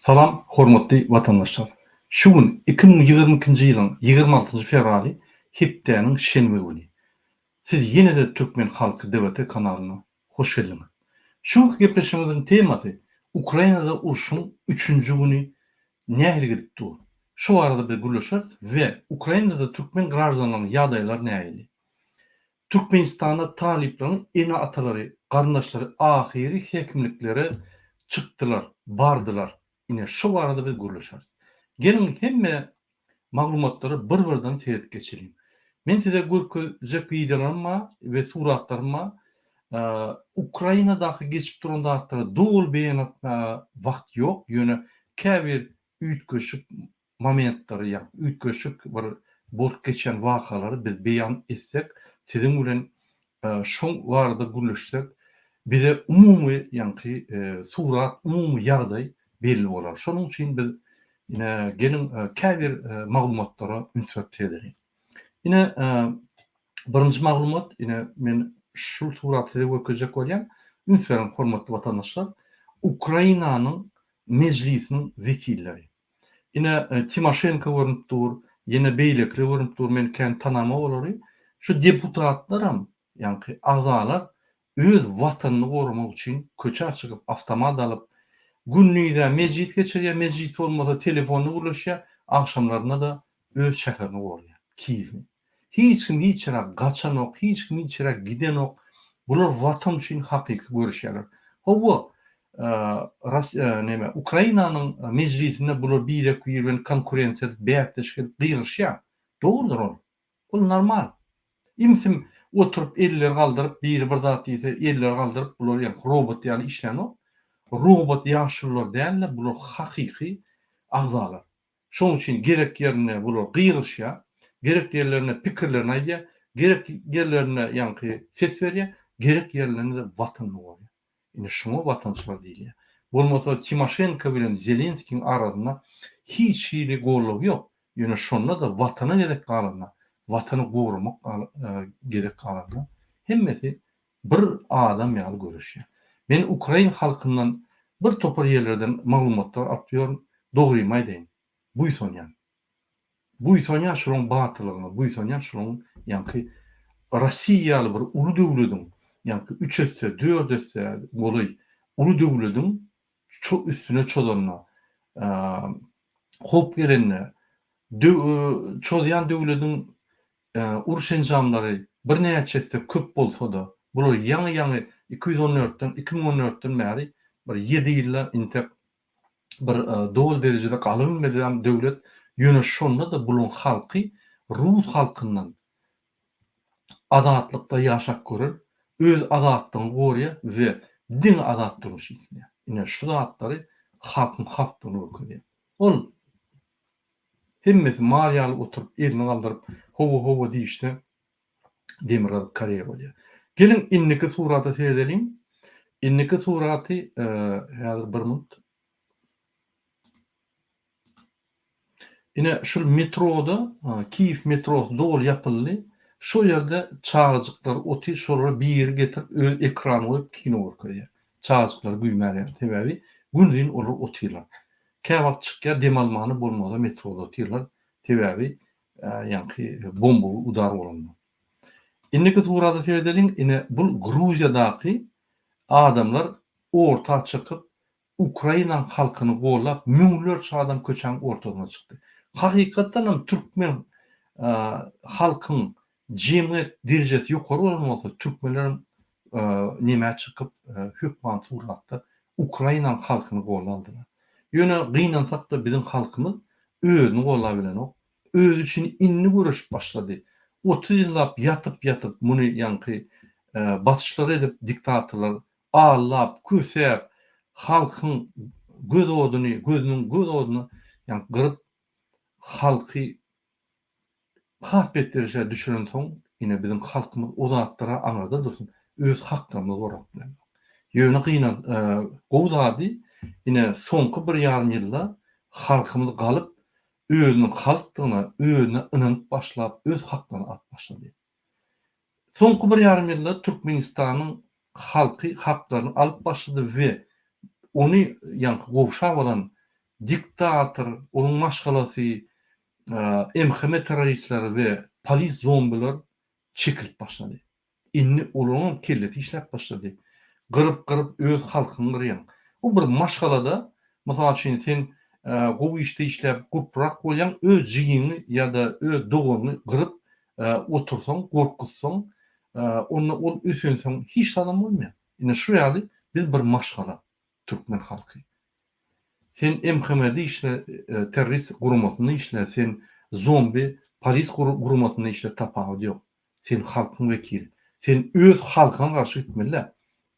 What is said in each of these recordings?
Salam hormatly watandaşlar! Şu gün 2022-nji ýylyň 26-njy fewraly hepdäniň şenbe güni. Siz ýene-de Türkmen Halky DVT kanalyna hoş geldiňiz. Şu günki gepleşigimiziň temasy Ukrainada urşuň üçünji güni nähili gidip dur? Şu barada biz gürleşeris we Ukrainada türkmen graždanlarynyň ýagdaýlary nähili? Türkmenistanda talyplaryň ene-atalary, garyndaşlary ahyry häkimliklere çykdylar, bardylar. Ine, şu barada biz gürleşeris. Geliň, hemme maglumatlara bir-birden seredip geçeliň. Men size görkezjek wideolarym bar we suratlarym bar. Ukrainadaky geçip duran zatlary doly beýan etmäge wagt ýok, ýöne käbir üýtgeşik momentleri ýa üýtgeşik bir bolup geçen wakalary biz beýan etsek, siziň bilen şoň barada gürleşsek, bize umumy ýaňky surat, umumy ýagdaý belli bolar. Şonuň üçin biz ine geliň käbir maglumatlara üns berip seredeliň. Ine birinji maglumat, ine men şu suraty size görkezjek bolýan. Üns beriň hormatly watandaşlar. Ukrainanyň Mejlisiniň wekilleri. Ine, Timoşenko görnüp dur, ýene beýlekiler görnüp dur, men kän tanamok olary. Şu deputatlaram, ýaňky agzalar öz watanyny goramak üçin köçä çykyp, awtomat alyp, gündiz-ä mejlis geçirýär, mejlis bolmasa telefonda gürleşýär, agşamlaryna-da öz şäherini goraýar, Kiýewi. Hiç kim hiç ýere gaçanok, hiç kim hiç ýere gidenok. Bular watan üçin hakyky göreşýärler. Hawa, neme, Ukrainanyň mejlisinde bular birek-biri bilen konkurensiýa edip, bäsdeşlik edip gygyryşýar. Dogrudyr ol. Ol normal. Imsim oturyp elleri galdyryp, biri bir zat diýse elleri galdyryp bular ýaňky robot ýaly işlänok. Robot ýaşulular däl-de, bular hakyky agzalar. Şonuň üçin gerek ýerinde bular gygyryşýar, gerek ýerlerinde pikirlerini aýdýar, gerek ýerlerinde ýaňky ses berýär, gerek ýerlerinde-de Watanyny goraýar. Ine şuňa watançylar diýilýär. Bolmasa Timoşenko bilen Zelenskiň arasynda hiç hili goldaw ýok. Ýöne şonda-da Watana gezek galanda, Watany goramak gezek galanda hemmesi bir adam ýaly göreşýär. Men ukrain halkyndan bir topar ýerlerden maglumatlar alyp ýörün, dogrymy aýdaýyn, buýsanýan. Buýsanýan şolaň batyrlygyna, buýsanýan şolaň ýaňky Rossiýa ýaly bir uly döwlediň, ýaňky üç esse, dört esse golaý uly döwlediň üstüne çozanda, howp gelende, çozýan döwlediň Uruş enjamlary birnäçe esse köp bolsa-da, bular ýaňy-ýaňy 214-den, 2014-den bäri bir ýedi ýylda intek bir doly derejede galybilmedi döwlet, ýöne şonda-da bularyň halky rus halkyndan azatlykda ýaşap gören, öz azatlygyny gorýar we diňe azat durmuş isleýär. Ine şu zatlary halkyň halkdygyny görkezýär. Ol Hemmesi mal ýaly oturyp elini galdyryp hawa hawa diýişse Demirgazyk Koreýa bolýar. Geliň indiki surata seredeliň. Indiki suraty häzir bir minut. Ine şul metroda Kiýew metrosy doly ýapyldy. Şo ýerde çagajyklar otyr şolara biri getirip öz ekrany goýup kino görkezýär. Çagajyklary güýmär ýaly sebäbi günuzyn olar otyrlar. Käwagt çykýar dem almany bolmasa metroda otyrlar sebäbi ýaňky bombowy udar bolanda. Indiki surata seredeliň ine bul Gruziýadaky adamlar orta çykyp Ukrainaň halkyny gollap müňlerçe adam köçäň ortasyna çykdy. Hakykatdanam türkmen halkyň Jemgyýet derejesi ýokary bolan bolsa türkmenlerem nemä çykyp hökman suratda Ukrainanyň halkyny gollardylar. Ýöne gynansakda biziň halkymyz özüni gollabilenok. Özi üçin indi göreşip başlady. 30 ýyllap ýatyp ýatyp muny ýaňky basyşlar edip diktatorlar aldap kösäp halkyň göz oduny gözüniň göz oduny ýaňky gyryp halky Has bet derejä düşürensoň, ine biziň halkymyz o zatlara aňyrda dursun, öz haklarymyzy gorap bilenok. Ýöne gynan gowy zady, ine soňky bir ýarym ýylda halkymyz galyp, özüniň halkdygyna, özüne ynanyp başlap, öz haklaryny alyp başlady. Soňky bir ýarym ýylda Türkmenistanyň halky haklaryny alyp başlady we ony ýaňky gowşap alan Diktator, onuň maşgalasy, MHM terroristleri we polis zombiler çekilip başlady. Indi olaryňam kellesi işläp başlady. Gyryp-gyryp öz halkyňy gyrýaň. Bu bir maşgalada, mysal üçin, sen gowy işde işläp gurprak bolýaň, öz jigiňi ýa-da öz doganyňy gyryp otursaň, gorkuzsaň, onda ol ösensoň hiç zadam bolmaýar. Ine şu ýaly biz bir maşgala, türkmen halky. Sen MHM-de işle, terrorist guramasynda işle, sen zombi polis guramasynda işle tapawudy ýok. Sen halkyň wekili. Sen öz halkyňa garşy gitmeli-dä.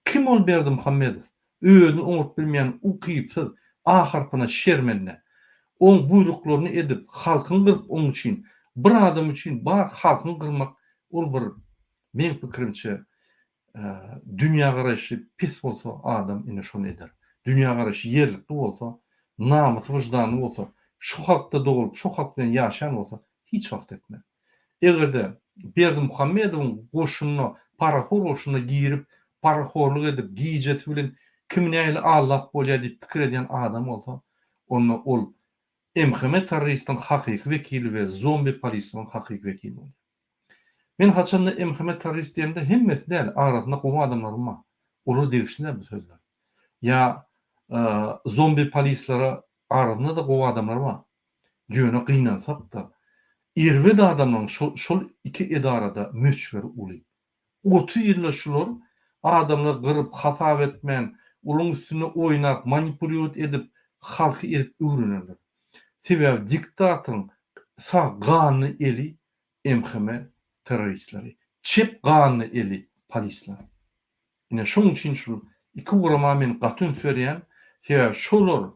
Kim ol Berdimuhamedow? Özüni oňaryp bilmeýän ukypsyz, A harpyna şermende. Oň buýruklaryny edip, halkyňy gyryp oň üçin, bir adam üçin bar halkyňy gyrmak ol bir meň pikirimçe dünýägaraýşy pes bolsa adam ine şony eder. Dünýägaraýşy ýerlikli bolsa, namysy wyždany bolsa, şu halkda dogulup şu halk bilen ýaşaýan bolsa hiç wagt etmez. Eger-de Berdimuhamedowyň goşunyna, parahor goşunyna girip, parahorlyk edip, gijesi bilen kimi nähili aldap bolýar diýip pikir edýän adam bolsa, onda ol MHM terroristiniň hakyky wekili we zombi polisleriň hakyky wekili bolýar. Men haçanda MHM terrorist diýemde hemmesi däl, arasynda gowy adamlaram bar. Olara degişli däl bu sözler. Ýa zombi polislere arasynda-da gowy adamlar bar. Ýöne gynansak-da, erbet adamlaryň şol şol iki edarada möçberi uly. 30 ýylda şular adamlary gyryp, hasap etmän, olaryň üstünde oýnap, manipulýowat edip, halky ezip öwrenenler. Sebäbi diktatoryň sag ganly eli MHM terroristleri, çep ganly eli polisler. Ine şoň üçin şul iki gurama men gaty üns berýän, sebäbi şolar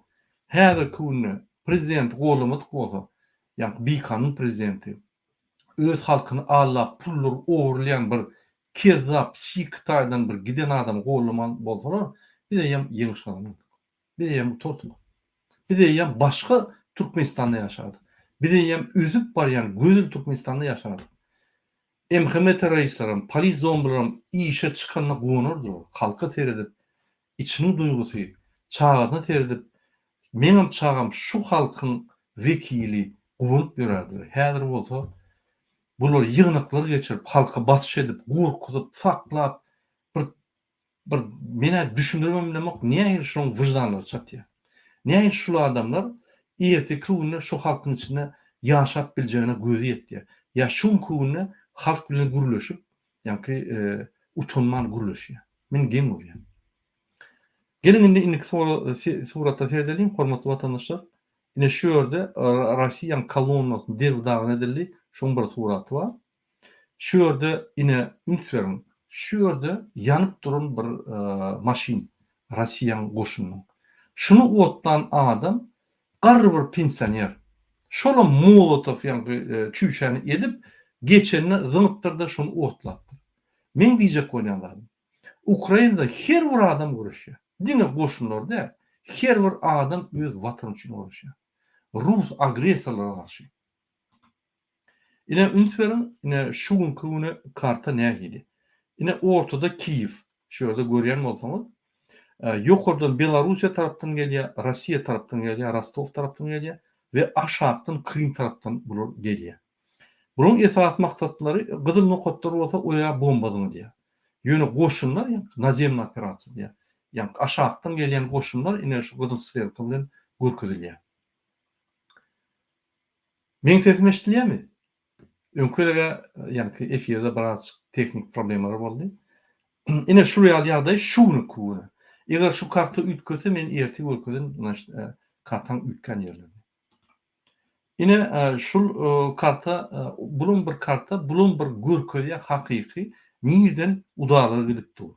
häzirki günde prezidenti goldamadyk bolsa, ýaňky bikanun prezidenti, öz halkyny aldap pullary ogurlaýan bir kezzap psihiki taýdan bir giden adamy goldaman bolsalar biz eýýäm ýeňiş gazanardyk. Biz eýýäm gutardyk. Biz eýýäm başga Türkmenistanda ýaşardyk. Biz eýýäm ösüp barýan gözel Türkmenistanda ýaşardyk. MHM terroristlerem, polis zombilerem işe çykanda guwanardylar. Halka seredip, içiniň duýgusy, çagasyna seredip, meňem çagam şu halkyň wekili guwanyp ýörärdiler. Häzir bolsa bular ýygnaklar geçirip, halka basyş edip, gorkuzyp, saklap, bir Bir men-ä düşündiribem bilemok nähili şolaň wyždanlary çatýar. Nähili şul adamlar erteki günde şu halkyň içinde ýaşap biljegine gözi ýetýär. Ýa şu günki günde halk bilen gürleşip, ýaňky utanman gürleşýär. Men geň görýän. Geliň indi indiki surata seredeliň hormatly watandaşlar. Ine şu ýerde Rossiýanyň kolonnasyny derbi-dagyn edildi. Şoň bir suraty bar. Şu ýerde ine üns beriň, şu ýerde ýanyp duran bir maşyn Rossiýanyň goşunynyň. Şuny otlan adam garry bir pensioner. Şolam molotow ýaňky çüýşäni edip geçende zyňypdyr-da şony otlapdyr. Meň diýjek bolýan zadym, Ukrainada her bir adam göreşýär. Diňe goşunlar däl, her bir adam öz watany üçin göreşýär. Rus agressorlara garşy. Ine üns beriň, ine şu günki güne karta nähili. Ine ortada Kiýew, şu ýerde görýän bolsaňyz, ýokardan Belarussiýa tarapdan gelýär, Rossiýa tarapdan gelýär, Rostow tarapdan gelýär we aşakdan Krym tarapdan bular gelýär. Bularyň esasy maksatlary gyzyl nokatlar bolsa o ýa bomba zyňylýar. Ýöne goşunlar ýaňky nazemny operasiýa diýýär. Ýaňky aşakdan gelýän goşunlar ine şu gyzyl strelka bilen görkezilýär. Meň sesim eşidilýärmi? Öňki gezeg-ä ýaňky efirde birazjyk tehnik problemalar boldy. Ine şul ýaly ýagdaý şu günki güne. Eger şu karta üýtgese men ertir görkezen znaçt kartaň üýtgän ýerlerini. Ine şul karta bulam bir karta bulam bir görkezýär hakyky nirden udarlar gidip dur.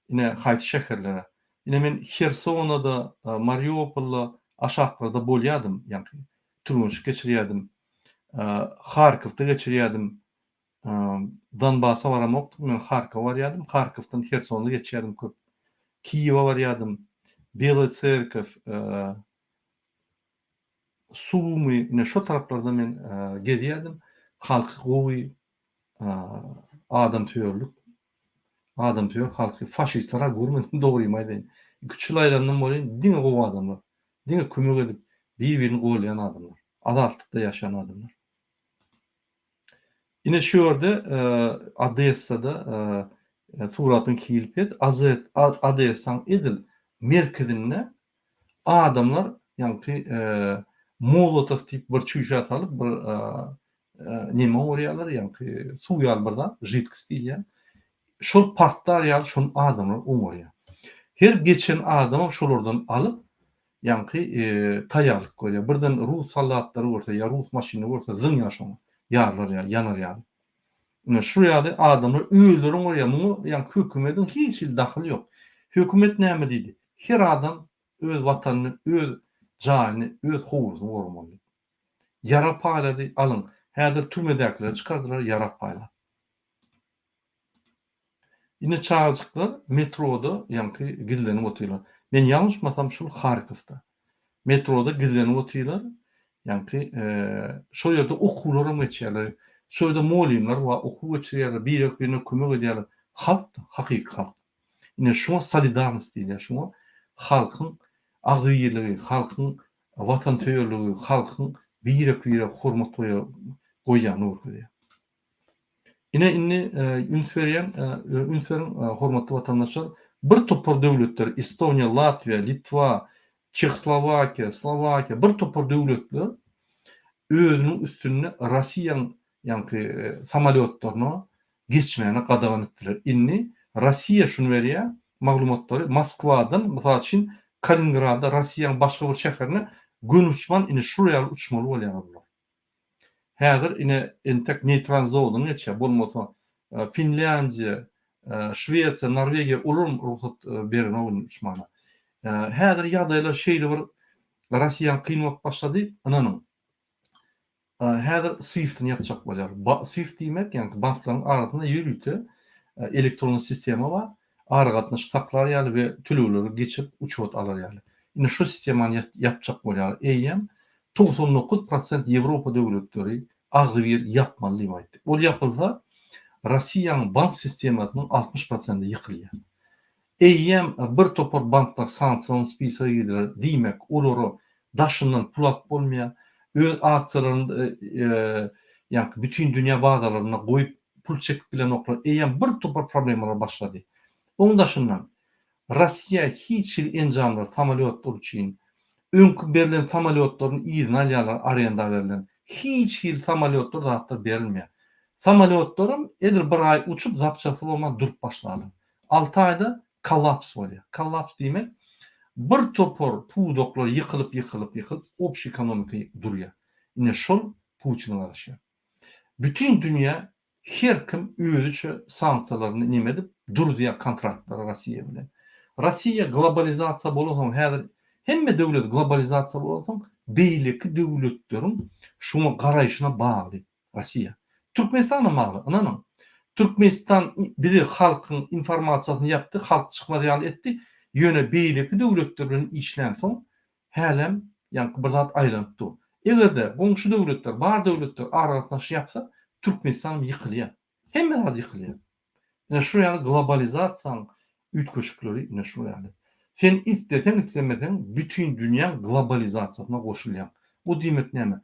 Ine haýsy şäherlere. Ine men Hersonada, Mariupolda, aşaklarda bolýadym, ýaňky türgenşik geçirýädim. Harkowda geçirýädim. Donbasa baramokdym, men Harkowa barýadym. Harkowdan Hersona geçýädim köp. Kiýewe barýadym. Belaya Tserkow, Sumy, ine şo taraplarda men gezýädim. Halky gowy, adamsöýerlik Adamsöýer halky faşistler-ä görmedim dogrymy aýdaýyn. Iki-üç ýyl aýlandym welin diňe gowy adamlar. Diňe kömek edip. Bir-birini golýan adamlar. Azatlykda ýaşaýan adamlar. Ine şu ýerde Odessada suratyň hili pes. Odessaň edil merkezinde adamlar ýaňky molotow diýip bir çüýşä salyp bir neme oňarýarlar ýaňky suw ýaly bir zat, židkost diýilýär. Şol partlar ýaly şony adamlar oňarýar. Her geçen adamam şolardan alyp ýaňky taýýarlyk görýär. Birden rus soldatlary görse ýa rus maşynyny görse zyňýar şoňa. Ýarylar ýaly, ýanar ýaly. Ine şu ýaly adamlar özleri oňarýar. Muňa ýaňky hökümediň hiç hili dahyly ýok. Hökümet näme diýdi? Her adam öz watanyny, öz jaýyny, öz howlusyny goramaly diýip. Ýarag paýlady, alyň. Häzir türmedäkileri çykardylar ýarag paýlap. Ine çagajyklar metroda ýaňky gizlenip otyrlar. Men ýalňyşmasam şul Harkowda. Metroda gizlenip otyrlar. Ýaňky şol ýerde okuwlaram geçýärler. Şol ýerde mugallymlar bar, okuw geçirýärler, birek-birine kömek edýärler. Halk-da, hakyky halk. Ine şuňa solidarnost diýilýär, şuňa halkyň agzybirligi, halkyň watansöýerligi, halkyň birek-birege hormat goýýanyny görkezýär. Ine indi üns berýän, üns beriň hormatly watandaşlar, bir topar döwletler, Estoniýa, Latwiýa, Litwa, Çehoslowakiýa, Slowakiýa, bir topar döwletler özüniň üstünde Rossiýanyň ýaňky samolýotlaryna geçmäne gadagan etdiler. Indi Rossiýa şuny berýär maglumatlary, Moskwadan, mysal üçin, Kaliningrada, Rossiýanyň başga bir şäherine göni uçman indi şul ýaly uçmaly bolýarlar bular. Häzir ine entek neýtral zonadan geçýär, bolmasa Finlýandiýa, Şwesiýa, Norwegiýa olaram rugsat berenok indi uçmana. Häzir ýagdaýlar şeýle bir Rossiýanyň kyn bolup başlady, ynanyň. Häzir SWIFT-ni ýapjak bolýar. SWIFT diýmek, ýagny banklaryň arasynda ýörite elektron sistema bar, aragatnaşyk saklar ýaly we tölegleri geçirip uçot alar ýaly. Ine şu sistemany ýapjak bolýarlar. Eýýäm 99 prosent Ýewropa döwletleri agzybir ýapmaly diýip aýtdy. Ol ýapylsa, Rossiýanyň bank sistemasynyň 60 prosendi ýykylýar. Eýýäm bir topar banklar sanksion spisoga girdiler, diýmek, olara daşyndan pul alyp bolmaýar. Öz aksiýalaryny ýaňky bütin dünýä bazarlarynda goýup pul çekip bilenoklar. Eýýäm bir topar problemalar başlady. Oň daşyndan, Rossiýa hiç hili enjamlar, samolýotlar üçin, öňki berlen samolýotlaryny yzyna alýarlar arenda berlen. Hiç hili samolýotlar zatlar berilmeýär. Samolýotlaram edil bir aý uçup zapçasty bolman durup başlarlar. Alty aýda kollaps bolýar. Kollaps diýmek bir topar pudaklar ýykylyp ýykylyp ýykylyp obşi ekonomika durýar. Ine şol Putine garaşýar. Bütin dünýä Her kim özüçe sanksiýalaryny neme edip duruzýar kontraktlary Rossiýa bilen. Rossiýa globalizasiýa bolansoň häzir hemme döwlet globalizasiýa bolansoň beýleki döwletleriň şuňa garaýşyna bagly Rossiýa. Türkmenistanam bagly ynanyň. Türkmenistan bizi halkyň informasiýasyny ýapdy halk çykmaz ýaly etdi ýöne beýleki döwletler bilen işlänsoň Hälem ýaňky bir zat aýlanyp dur. Eger-de goňşy döwletler, bar döwletler aragatnaşyk ýapsa, Türkmenistanam ýykylýar. Hemme zat ýykylýar. Ine şu ýaly globalizasiýaň üýtgeşikleri ine şu ýaly. Sen isleseň-islemeseň bütin dünýäň globalizasiýasyna goşulýaň. Bu diýmek näme?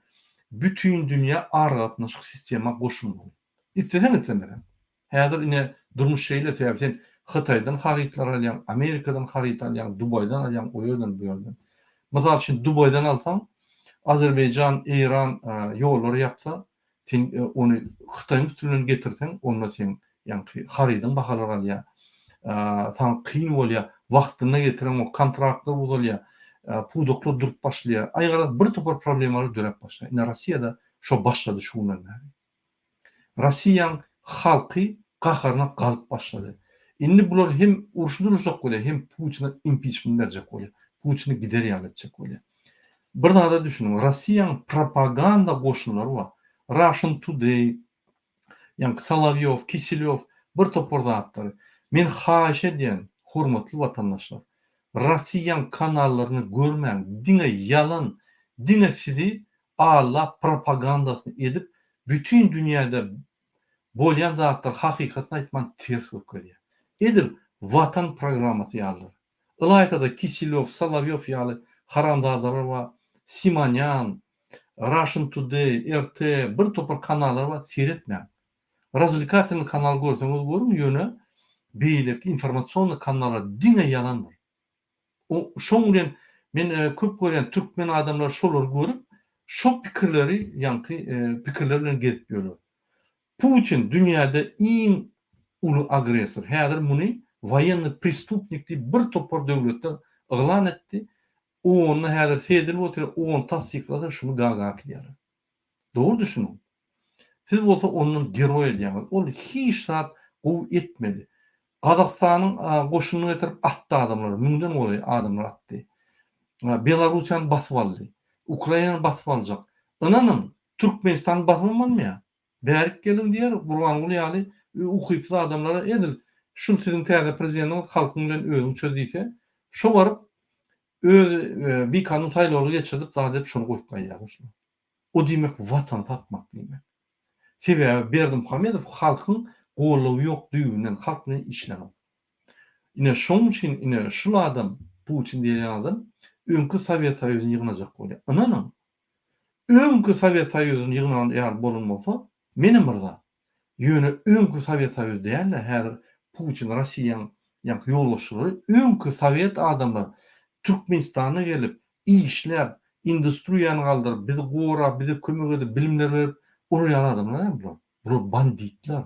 Bütin dünýä aragatnaşyk sistema goşulmaly. Isleseň-islemeseň. Häzir ine durmuş şeýle sebäbi sen Hytaýdan harytlar alýaň, Amerikadan haryt alýaň, Dubaýdan alýaň, o ýerden bu ýerden. Mysal üçin Dubaýdan alsaň Azerbaýjan, Eýran ýollary ýapsa sen ony Hytaýyň üsti bilen getirseň onda seň ýaňky harydyň bahalary galýar. Saňa kyn bolýar. Wagtynda getireňok, kontraktlar bozulýar, pudaklar durup başlaýar. Aý garaz bir topar problemalar döräp başlaýar. Ine Rossiýada şo başlady şu günden bäri. Rossiýaň halky gaharyna galyp başlady. Indi bular hem urşy duruzjak bolýar, hem Putine impiçment berjek bolýar. Putini gider ýaly etjek bolýar. Bir zada düşüniň, Rossiýaň propaganda goşunlary bar. Russian Today, ýaňky Solowýow, Kiselýow bir topar zatlary. Men haýyş edýän, hormatly watandaşlar, Rossiýaň kanallaryny görmäň, diňe ýalan, diňe sizi Alla propagandasyny edip bütin dünýäde bolýan zatlary hakykatyny aýtman ters görkezýär. Edil Watan programmasy ýalydyr. Ylaýtada Kisilýow, Solowýow ýaly haramzadalar bar. Simonýan, Russian Today, RT bir topar kanallar bar seretmäň. Razwlekatelnyý kanal görseňiz görüň ýöne beýleki informasionnyý kanallar diňe ýalandyr. O şoň bilen men köp görýän türkmen adamlary şolary görüp şo pikirleri ýaňky pikirler bilen gezip ýörler. Putin dünýäde iň uly agressor. Häzir muny woýennyý prestupnik diýip bir topar döwletler yglan etdi. Onda häzir seredilip otyr, ony tassyklasa şuny Gaga äkidýärler. Dogry düşüniň. Siz bolsa ondan geroý edýäňiz. Ol hiç zat gowy etmedi. Gazagystanyň goşunyny getirip atdy adamlary, müňden golaý adamlary atdy. Belarussiýany basyp aldy. Ukrainany basyp aljak. Ynanyň, Türkmenistany basybam almaýar. Bärik geliň diýer, Gurbanguly ýaly ukypsyz adamlara edil şul siziň täze prezidentiňiz halkyň bilen özüň çöz diýse, şo baryp öz bikanun saýlawlary geçirdip zat edip şony goýup gaýdýarlar şular. O diýmek watan satmak diýmek. Sebäbi Berdimuhamedow halkyň goldawy ýok düýbünden halk bilen işlänok. Ine şoň üçin ine şul adam Putin diýilýän adam öňki Sowet Soýuzyny ýygnajak bolýar. Ynanyň Öňki Sowet Soýuzyny ýygnan ýaly bolan bolsa, menem myrza. Ýöne öňki Sowet Soýuzy däl-de, häzir Putin, Rossiýaň ýaňky ýolbaşçylary öňki sowet adamlar Türkmenistana gelip, işläp, industriýany galdyryp, bizi gorap, bize kömek edip, bilimler berip, olar ýaly adamlar däl bular. Bular banditler.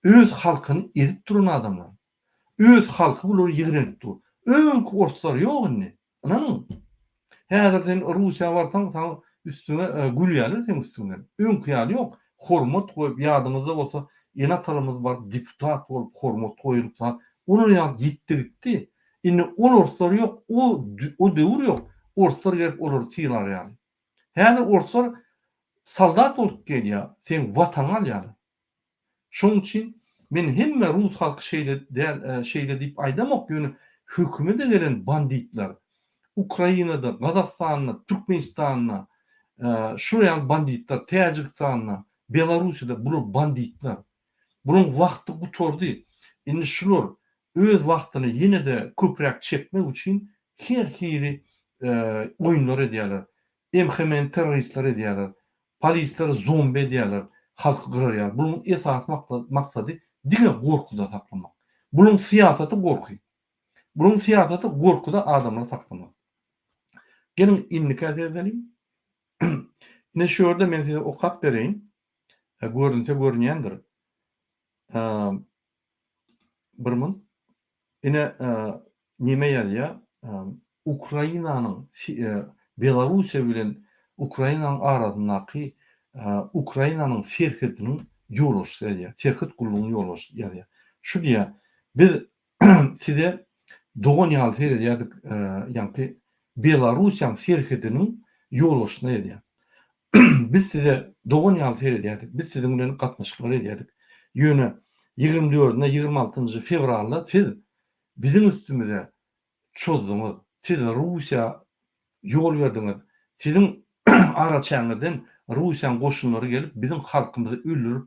Öz halkyny ezip duran adamlar. Öz halky bulary ýigrenip dur. Öňki orslar ýok indi. Ynanyň. Häzir sen Russiýa barsaň, saňa üstüňe gülýärler seň üstüňden. Öňki ýaly ýok. Hormat goýup, ýadyňyzda bolsa, ene-atalarymyz baryp deputat bolup, hormat goýulyp zat, olar ýaly ýitdi gitdi. Indi ol orslar ýok, o o döwür ýok. Orslar gelip olary sylar ýaly. Häzir orslar soldat bolup gelýär, seň watanyňy alýarlar. Şoň üçin men hemme rus halky şeýle däl şeýle diýip aýdamok ýöne hökümede gelen banditler Ukrainada Gazagystanda Türkmenistanda şular ýaly banditler Täjigistanda Belarussiýada bular banditler bulaň wagty gutardy indi şular öz wagtyny ýenede köpräk çekmek üçin her hili oýunlar edýärler MHM-ni terroristler edýärler Polisleri zombi edýärler, halky gyrarýar. Buluň esasy maksady diňe gorkuda saklamak. Buluň syýasaty gorky. Buluň syýasaty gorkuda adamlary saklamak. Geliň indikä seredeliň. Ine şu ýerde men size okap bereýin. Görünse görünýändir. Bir mun. Ine neme ýazýar, Ukrainanyň Belarussiýa bilen Ukrainanyň arasyndaky Ukrainanyň serhediniň ýolbaşçysy ýazýar, serhet gullugynyň ýolbaşçysy ýazýar. Şu diýýär, biz size dogan ýaly seredýärdik, ýaňky Belarussiýanyň serhediniň ýolbaşçysyna ýazýar. Biz size dogan ýaly seredýärdik, biz siziň bilen gatnaşyklar edýärdik. Ýöne ýigrimi dördünde, ýigrimi altynjy fewralda siz biziň üstümize çozduňyz, siz Russiýa ýol berdiňiz, siziň araçägiňizden Russiýanyň goşunlary gelip biziň halkymyzy öldürip,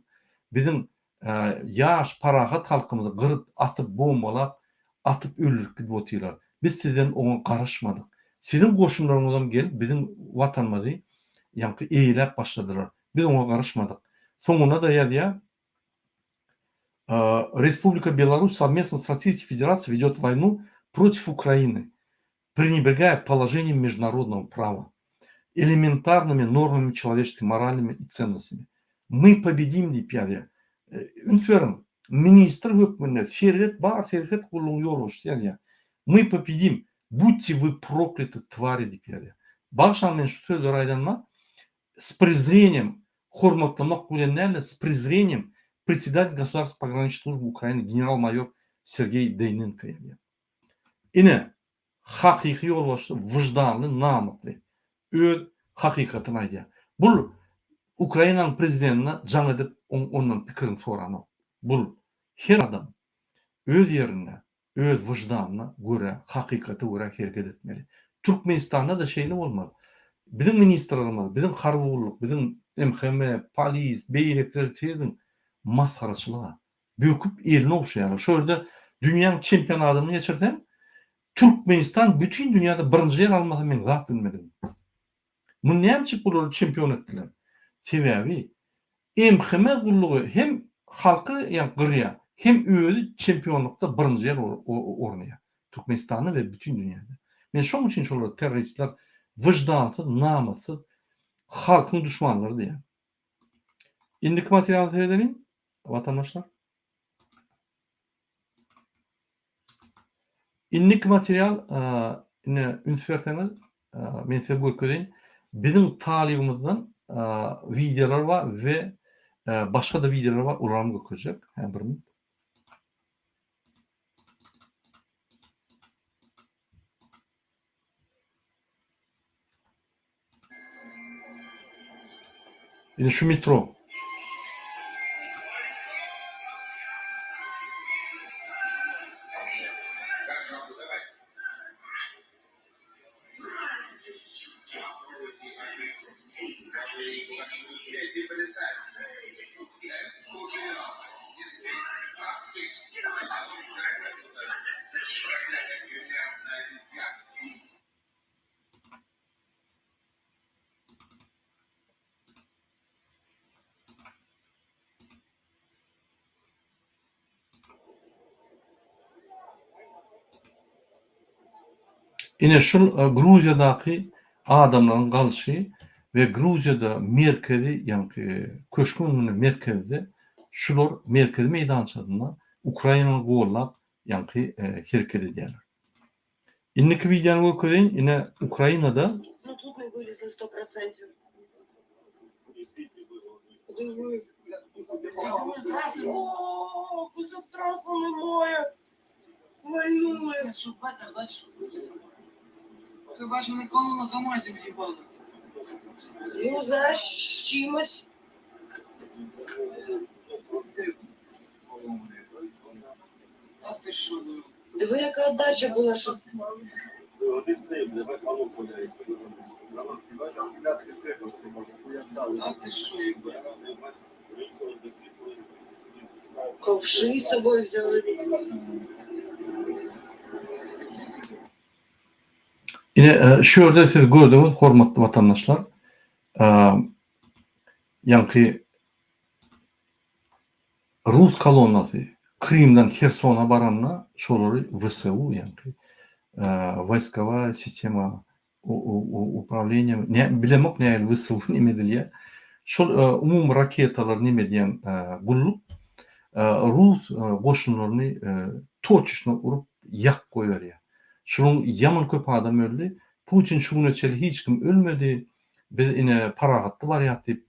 biziň Ýaş parahat halkymyzy gyryp, atyp, bombalap, atyp öldürip gidip otyrlar. Biz sizden oňa garaşmadyk. Siziň goşunlaryňyzam gelip biziň watanymyzy ýaňky eýeläp başladylar. Biz oňa garaşmadyk. Soňunda-da ýazýar, Respublika Belarus совместно с Российской Федерацией ведет войну против Украины. Пренебрегая положением международного права, elementarnymi normami çelowečeskiý moralnymi i tsennosimi. My pobedim diýip ýazýar. Üns beriň, ministr hökmünde serhet bar, serhet gullugyň ýolbaşçysy ýazýar. My pobedim, budьте вы prokляты, twari diýip ýazýar. Bagyşlaň men şu sözleri aýdanyma s prezreniýem, hormatlamak bilen däl-de, s prezreniýem predsedatel Gosudarstwennoi pograniçnoý služby Ukrainy general-maýor Sergeý Deýnenko ýazýar. Ine, hakyky ýolbaşçy wyždanly, namysly. Öz hakykatyny aýdýar. Bul Ukrainanyň prezidentine jaň edip ondan pikirini soranok. Bul her adam öz ýerinde, öz wyždanyna görä, hakykata görä hereket etmeli. Türkmenistanda-da şeýle bolmaly. Biziň ministrlerimiz, biziň harby gulluk, biziň MHM, polis, beýlekiler serediň masgaraçylyga. Böküp elini ogşaýarlar. Şo ýerde dünýäň çempionadyny geçirseň, Türkmenistan bütin dünýäde birinji ýer almasa men zat bilmedim. Muny näme üçin bulary çempion etdiler? Sebäbi MHM gullugy hem halky ýa gyrýar, hem özi çempionlykda birinji ýer ornaýar. Türkmenistanda we bütin dünýäde. Men şoň üçin şolara terroristler, wyždansyz, namyssyz, halkyň duşmanlary diýýän. Indiki materiala seredeliň, watandaşlar. Indiki material ine üns berseňiz men size görkezeýin. Biziň talybymyzdan wideolar bar we başga-da wideolar bar, olaram görkezjek. Hä bir minut. Ine şu metro. Ine şul Gruziýadaky adamlaryň galyşy we Gruziýada merkezi ýaňky köşgüň öňünde merkezde şular merkezi meýdançasynda Ukrainany gollap ýaňky hereket edýärler. Indiki wideony görkezeýin, ine Ukrainada. Ine şu ýerde siz gördüňiz hormatly watandaşlar ýaňky Rus kolonnasy Krymdan Hersona baranda şolary WSU ýaňky Wojskowaýa sistema uprawleniýa nä bilemok nähili WSU neme edilýär. Şol umumy raketalar neme edýän gulluk rus goşunlaryny toçeçno urup ýakyp goýberýär. Şunuň ýaman köp adam öldi. Putin şu güne çenli hiç kim ölmedi. Biz ine parahatly barýas diýip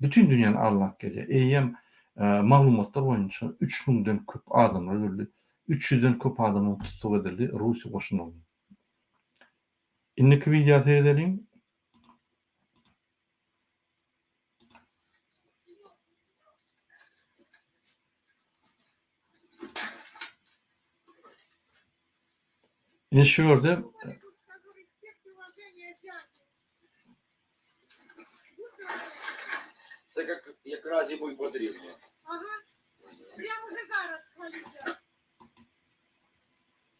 Bütin dünýäni aldap gelýär. Eýýäm maglumatlar boýunça üç müňden köp adamlar öldi. Üç ýüzden köp adamam tussag edildi Russiýa goşunlaryndan. Indiki wideo seredeliň. Ine şu ýerde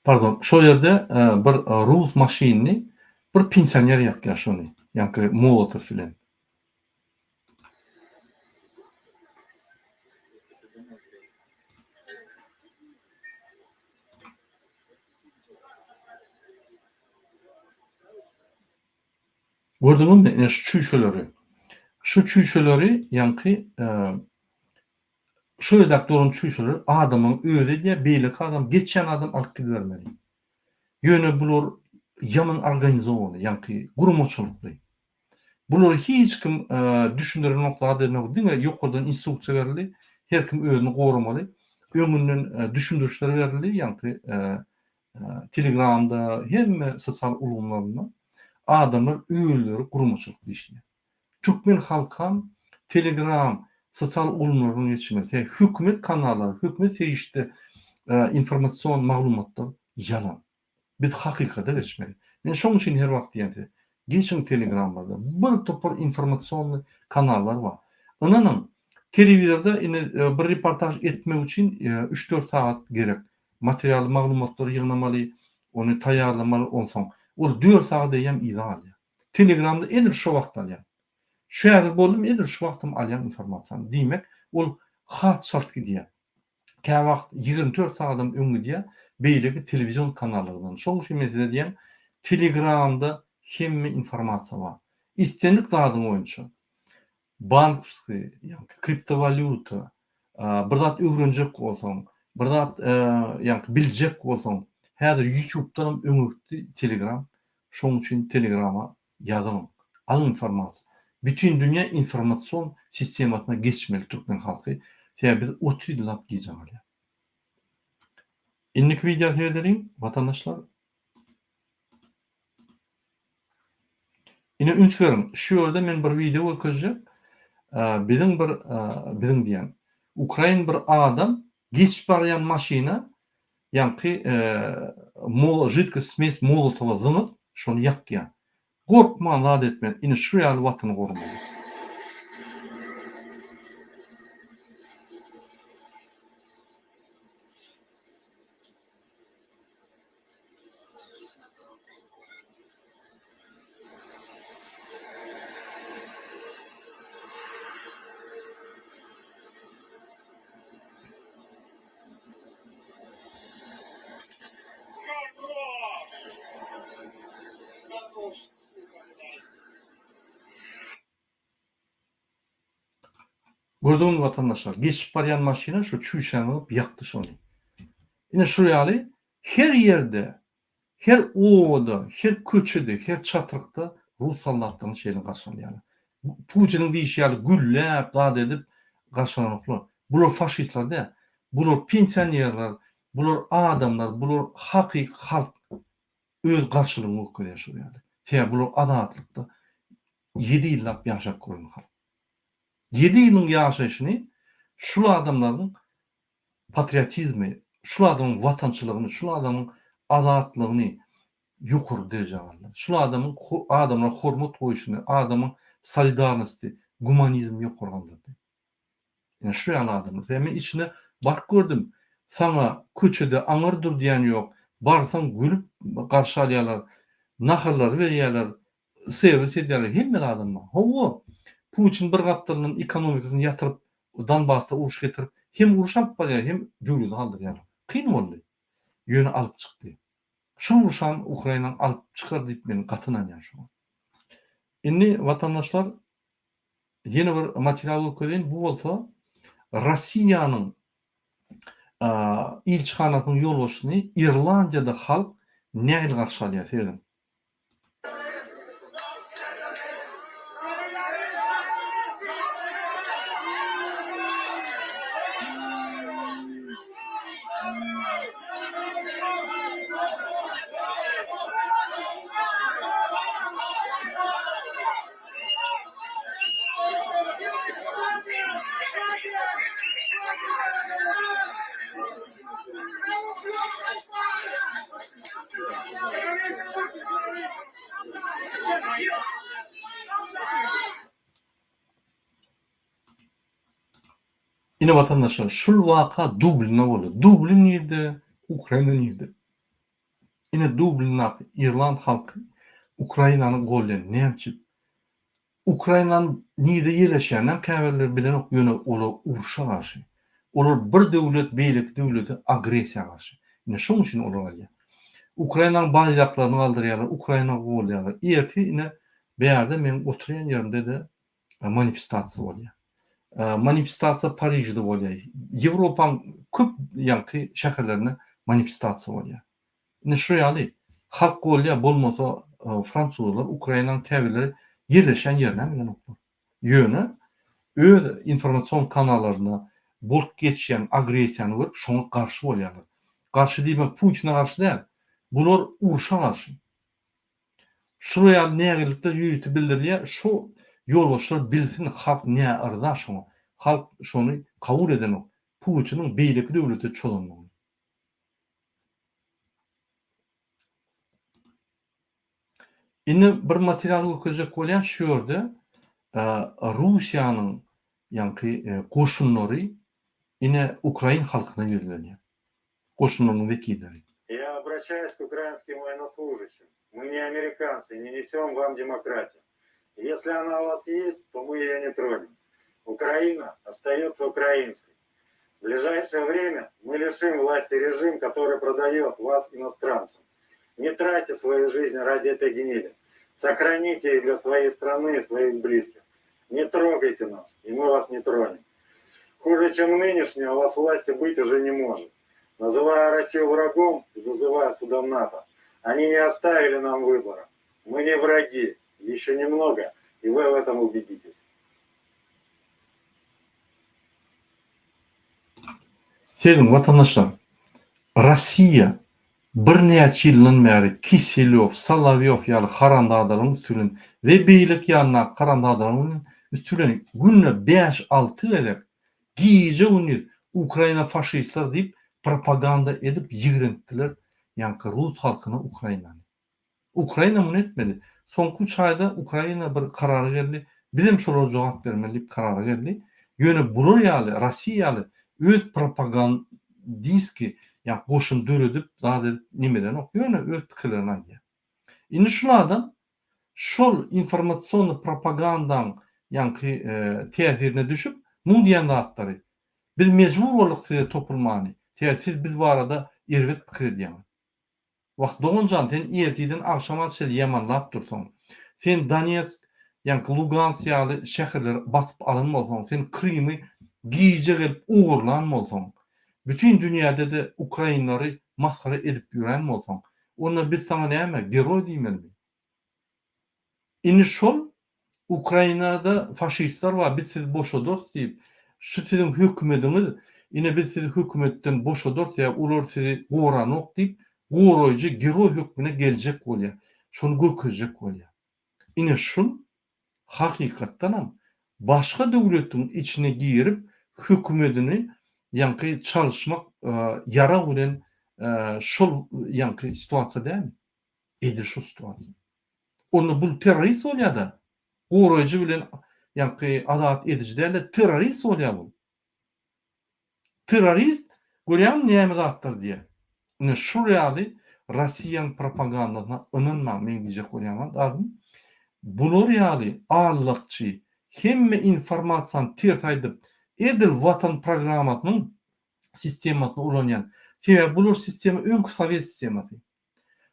Pardon, şol ýerde bir rus maşynyny bir pensioner ýakýar şony, ýaňky molotow bilen. Gördüňizmi, ine şu çüýşeleri. Şu çüýşeleri ýaňky şu ýerdäki duran çüýşeleri adamyň özi edýär, beýleki adam, geçýän adam alyp gidibermeli. Ýöne bular ýaman organizowany, ýaňky guramaçylykly. Bulary hiç kim düşündirenok, zat edenok, diňe ýokardan instruksiýa berildi, her kim özüni goramaly. Öňünden düşündirişler berildi, ýaňky Telegramda, hemme sosial ulgamlarynda adamlar özleri guramaçylykly işleýär. Türkmen halkam Telegram, sosial ulgamlardan geçmeli. Sebäbi hökümet kanallary, hökümet serişde informasion maglumatlar ýalan. Biz hakykata geçmeli. Men şoň üçin her wagt diýýän size, geçiň Telegramlarda bir topar informasionnyý kanallar bar. Ynanyň, telewizorda indi bir reportaž etmek üçin üç-dört sagat gerek. Materialy maglumatlary ýygnamaly, ony taýýarlamaly onsoň ol dört sagat eýýäm yza galýar. Telegramda edil şo wagt alýaň. Şu häzir boldumy edil şu wagtam alýaň informasiýany. Diýmek, ol has çalt gidýär. Käwagt 24 sagadam öň gidýär beýleki telewizion kanallardan. Şonuň üçin men size diýýän, Telegramda hemme informasiýa bar. Islendik zadyň boýunça. Bankowskiý, ýaňky kriptowalýuta, bir zat öwrenjek bolsaň, bir zat ýaňky biljek bolsaň, häzir ýutubdanam öňe gitdi Telegram. Şonuň üçin Telegrama ýazylyň, alyň informasiýa. Bütin dünýä informasion sistemasyna geçmeli türkmen halky. Sebäbi biz 30 ýyllap gijä galýas. Indiki wideo seredeliň, watandaşlar. Ine üns beriň, şu ýerde men bir wideo görkezjek. Biziň bir, biziň diýýän, ukrain bir adam geçip barýan maşyna ýaňky židkost smes molotowa zyňyp, şony ýakýar. Gorkman zat etmän, ine şu ýaly watany goramaly. Gördüňizmi watandaşlar, geçip barýan maşyna şu çüýşäni alyp ýakdy şony. Ine şu ýaly her ýerde, her obada, her köçede, her çatrykda rus soldatlaryny şeýle garşylaýarlar. Putiniň diýşi ýaly gülläp, zat edip garşylanoklar. Bular faşistler däl. Bular pensionerler, bular adamlar, bular hakyky halk öz garşylygyny görkezýär şol ýerde. Sebäbi bular azatlykda ýedi ýyllap ýaşap gören halk. Ýedi ýylyň ýaşaýşyny şul adamlaryň patriotizmi, şul adamyň watançylygyny, şul adamyň azatlygyny ýokary derejä galdyrdy. Şul adamyň adamlara hormat goýşuny, adamyň solidarnosty, gumanizmi ýokary galdyrdy. Ine şu ýaly adamlar. Sebäbi men içine baryp gördüm. Saňa köçede aňyr dur diýen ýok. Barsaň gülüp garşy alýarlar. Naharlary berýärler. Serwis edýärler. Hemme zadam bar. Hawa, Putin bir gapdalyndan ekonomikasyny ýatyryp, Donbasda uruş getirip, hem uruş alyp barýar, hem döwleti galdyrýar. Kyn boldy. Ýöne alyp çykdy. Şul urşam Ukrainany alyp çykar diýip men gaty ynanýan şoňa. Indi watandaşlar ýene bir material görkezeýin. Bu bolsa Rossiýanyň ilçihanasynyň ýolbaşçysyny Irlandiýada halk nähili garşy alýar serediň. Ine watandaşlar şul waka Dublinde boldy. Dublin nirde, Ukraina nirde? Ine Dublindaki irland halky Ukrainany golýan näme üçin? Ukrainanyň nirde ýerleşýäninem käbirleri bilenok ýöne olar urşa garşy. Olar bir döwlet beýleki döwlete agressiýa garşy. Ine şoň üçin olar alýar. Ukrainanyň baýdaklaryny galdyrýarlar, Ukraina golýarlar. Ertir ine bärde meň oturýan ýerimde-de manifestasiýa bolýar. Manifestasiýa Parižde bolýar. Ýewropaň köp ýaňky şäherlerinde manifestasiýa bolýar. Ine şu ýaly halk golýar, bolmasa fransuzlar Ukrainanyň käbirleri ýerleşýän ýerinem bilenoklar. Ýöne öz informasion kanalarynda bolup geçýän agressiýany görüp şoňa garşy bolýarlar. Garşy diýmek Putine garşy däl. Bular urşa garşy. Şular ýaly nägilelikler ýörite bildirilýär, şu ýolbaşçylar bilsin halk näyrza şoňa, halk şony kabul edenok Putiniň beýleki döwlete çozanlygyny. Indi bir material görkezjek bolýan şu ýerde Russiýanyň ýaňky goşunlary ine ukrain halkyna ýüzlenýär. Goşunlarynyň wekilleri. Обращаюсь к украинским военнослужащим. Мы не американцы, не несем вам демократию. Если она у вас есть, то мы ее не тронем. Украина остается украинской. В ближайшее время мы лишим власти режим, который продает вас иностранцам. Не тратьте свою жизнь ради этой гнили. Сохраните их для своей страны и своих близких. Не трогайте нас, и мы вас не тронем. Хуже, чем нынешняя, у вас власти быть уже не может. Называя Россию врагом и зазывая сюда НАТО, они не оставили нам выбора. Мы не враги. Еще немного, и вы в этом убедитесь. Sezin watandaşlar, Rossiýa birnäçe ýyldan bäri Kiselýow, Solowýow ýaly haramzadalaryň üsti bilen we beýleki ýanyndaky haramzadalaryň üsti bilen günde bäş-alty gezek gije-gündiz Ukraina faşistler diýip propaganda edip ýigrenipdiler ýaňky rus halkyna Ukrainany. Ukraina muny etmedi. Soňky üç aýda Ukraina bir karara geldi, bizem şolara jogap bermeli diýip karara geldi. Ýöne bular ýaly, Rossiýa ýaly öz propagandiski ýa goşun döredip, zat edip nemedenok, ýöne öz pikirlerini aýdýar. Indi şul adam şol informasionnyý propagandaň ýaňky täsirine düşüp, muň diýen zatlary, biz mejbur bolduk size topulmany, sebäbi siz biz barada erbet pikir edýäňiz. Wah doganjan sen ertirden agşama çenli ýamanlap dursaň, sen Donetsk, ýaňky Lugansk ýaly şäherleri basyp alan bolsaň, sen Krymy gije gelip ogurlan bolsaň, bütin dünýäde-de ukrainlary masgara edip ýören bolsaň, onda biz saňa näme, geroý diýmelimi? Indi şol Ukrainada faşistler bar biz sizi boşadarys diýip, şu siziň hökümediňiz ine biz sizi hökümetden boşadarys ýa olar sizi goranok diýip goraýjy geroý hökmüne geljek bolýar. Şony görkezjek bolýar. Ine şul hakykatdanam başga döwletiň içine girip hökümedini ýaňky çalyşmak ýarag bilen şol ýaňky situasiýa dälmi? Edil şol situasiýa. Onda bul terrorist bolýada. Goraýjy bilen ýaňky azat ediji dälde terrorist bolýa bul. Terrorist görýäňmi näme zatlar diýýä. Ine şul ýaly Rossiýaň propagandasyna ynanmaň meň diýjek bolýan zadym bular ýaly allakçy hemme informasiýany ters aýdyp edil watan programmasynyň sistemasyny ulanýan. Sebäbi bular sistema öňki sowet sistemasy.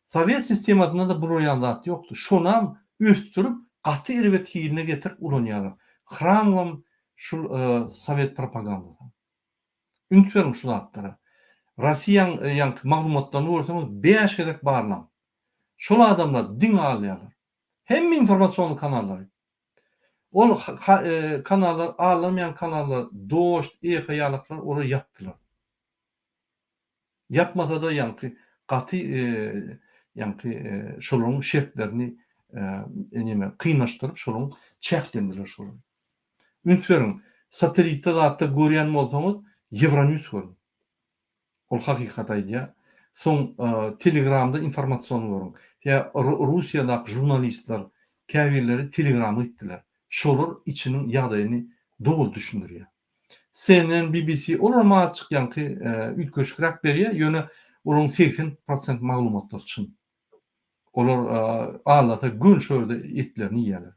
Sowet sistemasynda-da bular ýaly zat ýokdy. Şonam ösdürip, gaty erbet hiline getirip ulanýarlar. Hramowam şul sowet propagandasy. Üns beriň şu zatlara. Rossiýaň ýaňky maglumatlaryny görseňiz bäş gezek barlaň. Şol adamlar diňe alýarlar. Hemme informasionnyý kanallary. Ol kanallar alynmaýan kanallar Dožd, Eho ýalaklar olary ýapdylar. Ýapmasa-da ýaňky gaty ýaňky şolaryň şertlerini neme kynlaşdyryp şolaryň çäklendiler şolary. Üns beriň, satelitde zatda görýän bolsaňyz Euronews görüň. Ol hakykaty aýdýar. Soň Telegramda informasion görüň. Ýa Russiýadaky žurnalistler käbirleri Telegrama gitdiler. Şolar içiniň ýagdaýyny doly düşündirýär. CNN, BBC olaram azajyk ýaňky üýtgeşikräk berýär, ýöne olaryň 80 prosent maglumatlary çyn. Olar aldasa göni şo ýerde etlerini iýýärler.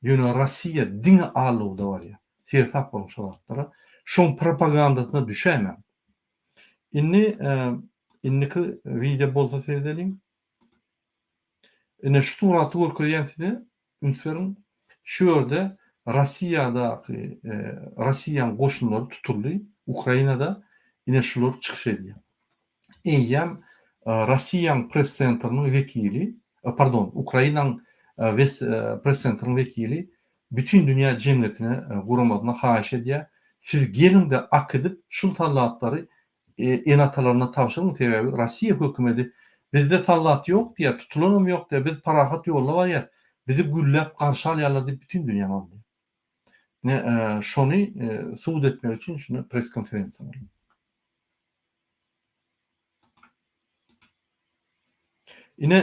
Ýöne Rossiýa diňe aldawda barýar. Seresap boluň şo zatlara. Şoň propagandasyna düşäýmäň. Indi indiki wideo bolsa seredeliň. Ine şu suraty görkezýän size. Üns beriň. Şu ýerde Rossiýadaky Rossiýanyň goşunlary tutuldy. Ukrainada ine şular çykyş edýär. Eýýäm Rossiýanyň press-sentriniň wekili, pardon, Ukrainanyň press-sentriniň wekili bütin dünýä jemgyýetine, guramasyna haýyş edýär, siz geliň-de akidip şul sallatlary ene-atalaryna tabşyryň, sebäbi Rossiýa hökümedi bizde sallat ýok diýýär, tutulanam ýok diýýär, biz parahat ýolda barýas, bizi gülläp garşy alýarlar diýip bütin dünýäni aldaýar. Ine, şony subut etmek üçin şunda press-konferensiýa boldy. Ine,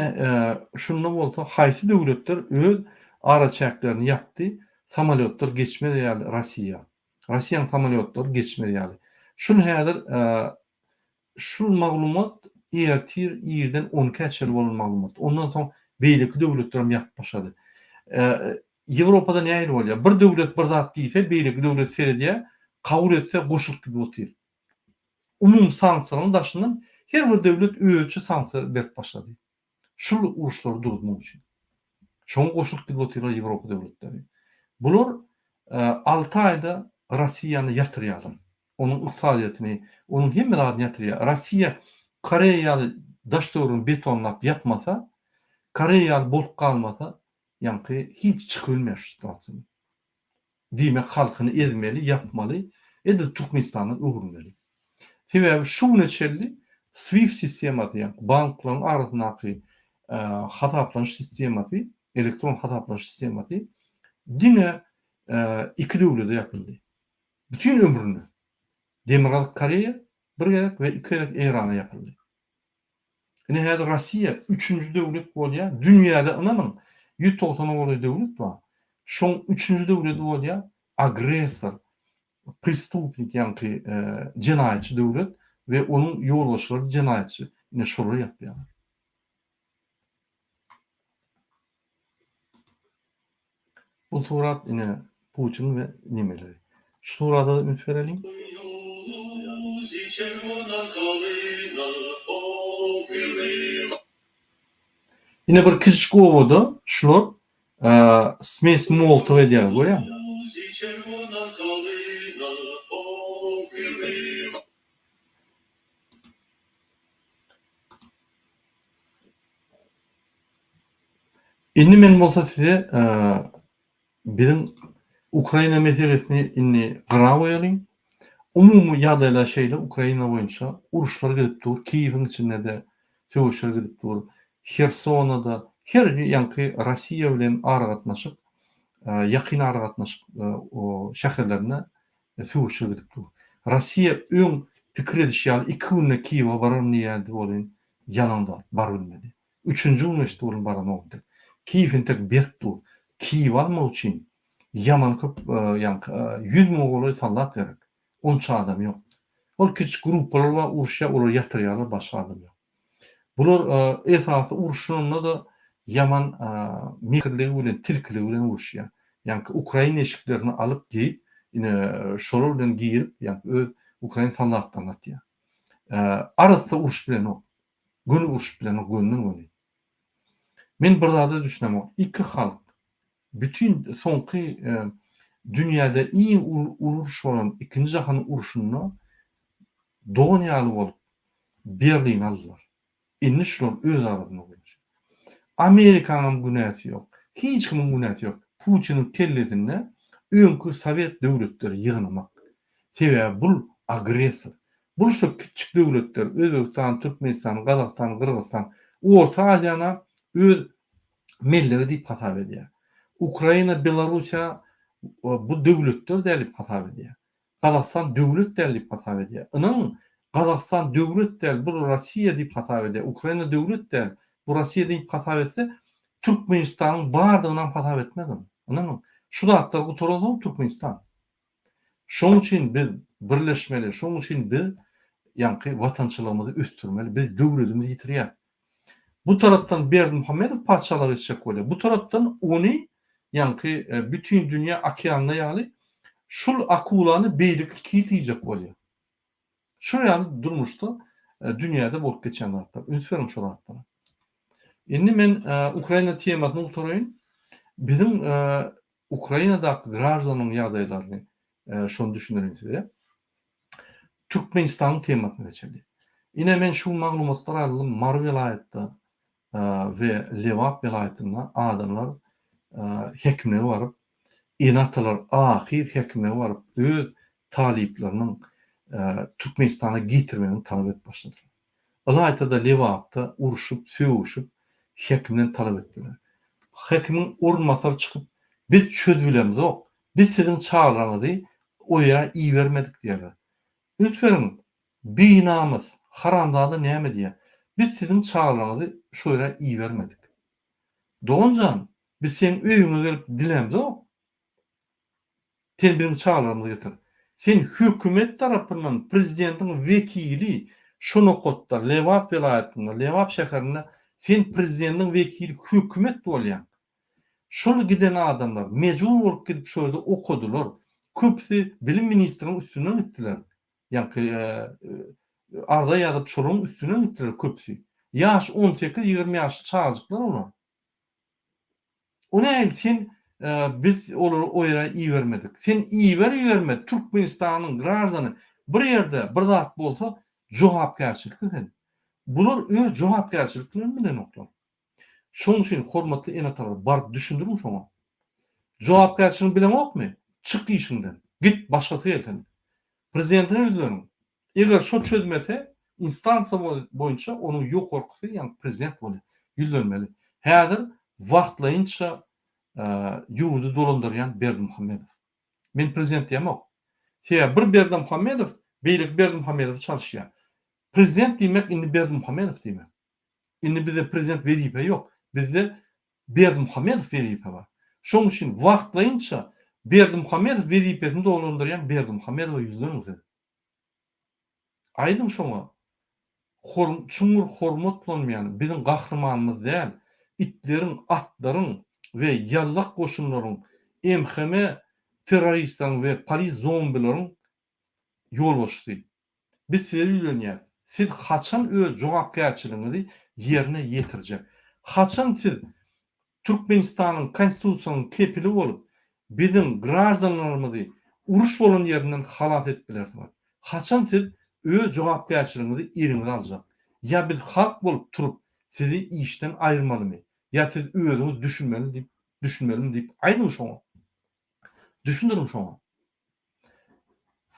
şunda bolsa haýsy döwletler öz araçäklerini ýapdy, samolýotlar geçmez ýaly Rossiýa. Rossiýanyň samolýotlary geçmez ýaly. Şul häzir şul maglumat. Ertir irden on ikä çenli bolan maglumat. Ondan soň beýleki döwletlerem ýapyp başlady. Ýewropada nähili bolýar? Bir döwlet bir zat diýse, beýleki döwlet seredýär, kabul etse goşulyp gidip otyr. Umumy sanksiýalaryň daşyndan her bir döwlet özüçe sanksiýa berip başlady. Şul uruşlary duruzmak üçin. Şoňa goşulyp gidip otyrlar Ýewropa döwletleri. Bular alty aýda Rossiýany ýatyrýarlar. Onuň ykdysadyýetini, onuň hemme zadyny ýatyrýar. Rossiýa Koreýa ýaly daş-töweregini betonlap ýapmasa, Koreýa ýaly bolup galmasa, ýaňky hiç çykyp bilmeýär şu situasiýadan. Diýmek halkyny ezmeli, ýapmaly, edil Türkmenistana öwrülmeli. Sebäbi şu güne çenli SWIFT sistemasy, ýagny banklaryň arasyndaky hasaplanyş sistemasy, elektron hasaplanyş sistemasy diňe iki döwlede ýapyldy. Bütin ömründe. Demirgazyk Koreýa bir gezek we iki gezek Eýrana ýapyldy. Ine häzir Rossiýa üçünji döwlet bolýar. Dünýäde ynanyň 190-a golaý döwlet bar. Şoň üçünji döwleti bolýar agressor, prestupnik ýaňky jenaýatçy döwlet we onuň ýolbaşçylary jenaýatçy. Ine şolar ýapýarlar. Bu surat ine Putin we nemeleri. Şu surada üns bereliň. Ine bir kiçijik obada şular smes molotow edýärler görýäňmi? Indi men bolsa size biziň Ukraina meselesini indi gyra goýalyň. Umumy ýagdaýlar şeýle Ukraina boýunça uruşlar gidip dur, Kiýewiň içinde-de söweşler gidip dur, Hersonada her ýaňky Rossiýa bilen aragatnaşyk ýakyn aragatnaşyk şäherlerinde söweşler gidip dur. Rossiýa öň pikir edişi ýaly iki günde Kiýewe bararyn diýýärdi welin ýalan zat, barybilmedi. Üçünji gün geçdi onuň baranok entek. Kiýew entek berk dur. Kiýewi almak üçin ýaman köp ýaňky ýüz müňe golaý soldat gerek. Onça adam ýok. Ol kiçijik gruppalar bar uruşýar olary ýatyrýarlar başga adam ýok. Bular esasy uruşanda-da ýaman mekirligi bilen tilkiligi bilen uruşýar. Ýaňky ukrain eşiklerini alyp geýip ine şolar bilen girip ýaňky öz ukrain soldatlaryny atýar. Arassa uruş bilenok. Göni urşup bilenok gönden göni. Men bir zada düşünemok iki halk bütin soňky dünýäde iň uly uruş bolan ikinji jahan urşunda dogan ýaly bolup Berlini aldylar. Indi şular öz arasynda guruşýar. Amerikaňam günäsi ýok. Hiç kimiň günäsi ýok. Putiniň kellesinde öňki sowet döwletleri ýygnamak. Sebäbi bul agressor. Bul şo kiçjik döwletler, Özbegistan, Türkmenistan, Gazagystan, Gyrgyzystan, Orta Aziýany öz mellegi diýip hasap edýär. Ukraina, Belarussiýa bu döwletler däl diýip hasap edýär. Gazagystan döwlet däl diýip hasap edýär. Ynanyň, Gazagystan döwlet däl, bu Rossiýa diýip hasap edýär. Ukraina döwlet däl, bu Rossiýa diýip hasap etse, Türkmenistanyň bardygynam hasap etmez ol. Ynanyň, şu zatlar gutaransoň Türkmenistan. Şoň üçin biz birleşmeli, şoň üçin biz ýaňky watançylygymyzy ösdürmeli. Biz döwletimizi ýitirýäs. Bu tarapdan Berdimuhamedow patyşalyga geçjek bolýar. Bu tarapdan ony ýaňky bütin dünýä okeanda ýaly şul akulany beýleki kit iýjek bolýar. Şol ýaly durmuşda dünýäde bolup geçýän zatlar. Üns beriň şo zatlara. Indi men Ukraina temasyny gutaraýyn. Biziň Ukrainadaky graždanyň ýagdaýlaryny şony düşündireýin size. Türkmenistanyň temasyna geçeli. Ine men şu maglumatlar aldym Mary welaýatda we Lebap welaýatynda adamlar hekimlige baryp, ene-atalar ahyr hekimlige baryp öz talyplarynyň Türkmenistana getirmegini talap edip başladylar. Ylaýta-da Lebapda urşup, sögüşip hekimden talap etdiler. Hekimiň orunbasary çykyp, Biz çözübilemzok, biz siziň çagalaryňyzy o ýere ibermedik diýýärler. Üns beriň, binamys, haramzada näme diýýär? Biz siziň çagalaryňyzy şo ýere ibermedik. Dogan jan, biz seň öýüňe gelip dilämzok. Sen biziň çagalarymyzy getir. Sen hökümet tarapyndan prezidentiň wekili. Şu nokatda Lebap welaýatynda, Lebap şäherinde sen prezidentiň wekili hökümet bolýaň. Şol giden adamlar mejbur bolup gidip şo ýerde okadylar. Köpüsi bilim ministriniň üstünden gitdiler. Ýaňky arza ýazyp şolaryň üstünden gitdiler köpüsi. Ýaş on sekiz, 20 ýaşly çagajyklar olar. O nähili sen biz olary o ýere ibermedik. Sen iber iberme Türkmenistanyň graždany bir ýerde bir zat bolsa jogapkärçilikli sen. Bular öz jogapkärçiliklerini bilenoklar. Şonuň üçin hormatly ene-atalar baryp düşündiriň şoňa. Jogapkärçiligini bileňokmy? Çyk işiňden. Git başgasy gelsin. Prezidentine ýüzleniň. Eger şo çözmese instansiýa boýunça onuň ýokarkysy ýagny prezident bolýar. Ýüzlenmeli. Häzir wagtlaýynça ýurdy dolandyrýan Berdimuhamedow. Men prezident diýemok. Sebäbi bir Berdimuhamedow beýleki Berdimuhamedowy çalyşýar. Prezident diýmek indi Berdimuhamedow diýmek. Indi bizde prezident wezipe ýok. Bizde Berdimuhamedow wezipe bar. Şonuň üçin wagtlaýynça Berdimuhamedow wezipesini dolandyrýan Berdimuhamedowa ýüzleniň siz. Aýdyň şoňa, çuňňur hormatlanmaýan biziň gahrymanymyz däl, itleriň, atlaryň we ýallak goşunlaryň, MHM terroristleriň we polis zombileriň ýolbaşçysy. Biz size ýüzlenýäs. Siz haçan öz jogapkärçiligiňizi ýerine ýetirjek? Haçan siz Türkmenistanyň Konstitusiýasynyň kepili bolup, biziň graždanlarymyzy uruş bolan ýerinden halas edip bilersiňiz? Haçan siz öz jogapkärçiligiňizi eliňize aljak? Ýa biz halk bolup turup sizi işden aýyrmalymy? Ýa siz özüňiz düşünmeli diýip, düşünmelimi diýip aýdyň şoňa. Düşündiriň şoňa.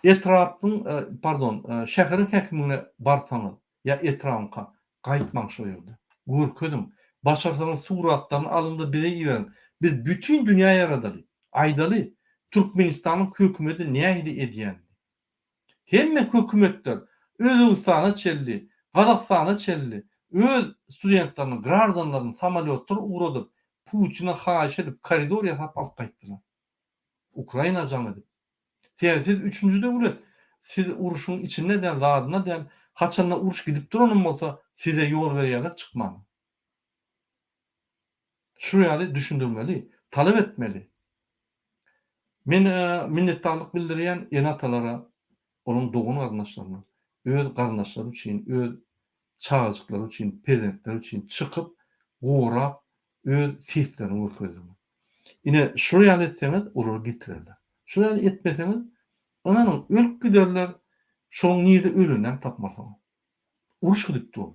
Etrapyň, pardon, şäheriň häkimligine barsaňyz ýa etrabyňka, gaýtmaň şo ýerde. Görkeziň. Başarsaňyz suratlaryny alyň-da bize iberiň. Biz bütin dünýä ýaradaly. Aýdaly, Türkmenistanyň hökümeti nähili edýänini. Hemme hökümetler Özbegistana çenli, Gazagystana çenli öz studentlerini, graždanlaryny samolýotlar ugradyp, Putine haýyş edip, koridor ýasap alyp gaýtdylar. Ukraina jaň edip. Sebäbi siz üçünji döwlet, siz urşuň içinde däl, zadynda däl, haçanda uruş gidip duranam bolsa, size ýol berýärler çykmaga. Şu ýaly düşündirmeli, talap etmeli. Men minnetdarlyk bildirýän ene-atalara, olaryň dogan-garyndaşlaryna, öz garyndaşlary üçin, öz çagajyklary üçin, perzentleri üçin çykyp, gorap, öz seslerini görkezdiler. Ine, şular ýaly etseňiz, olary getirerler. Şular ýaly etmeseňiz, ynanyň, ölüp giderler, şonuň nirde öleninem tapmarsyňyz. Uruş gidip dur.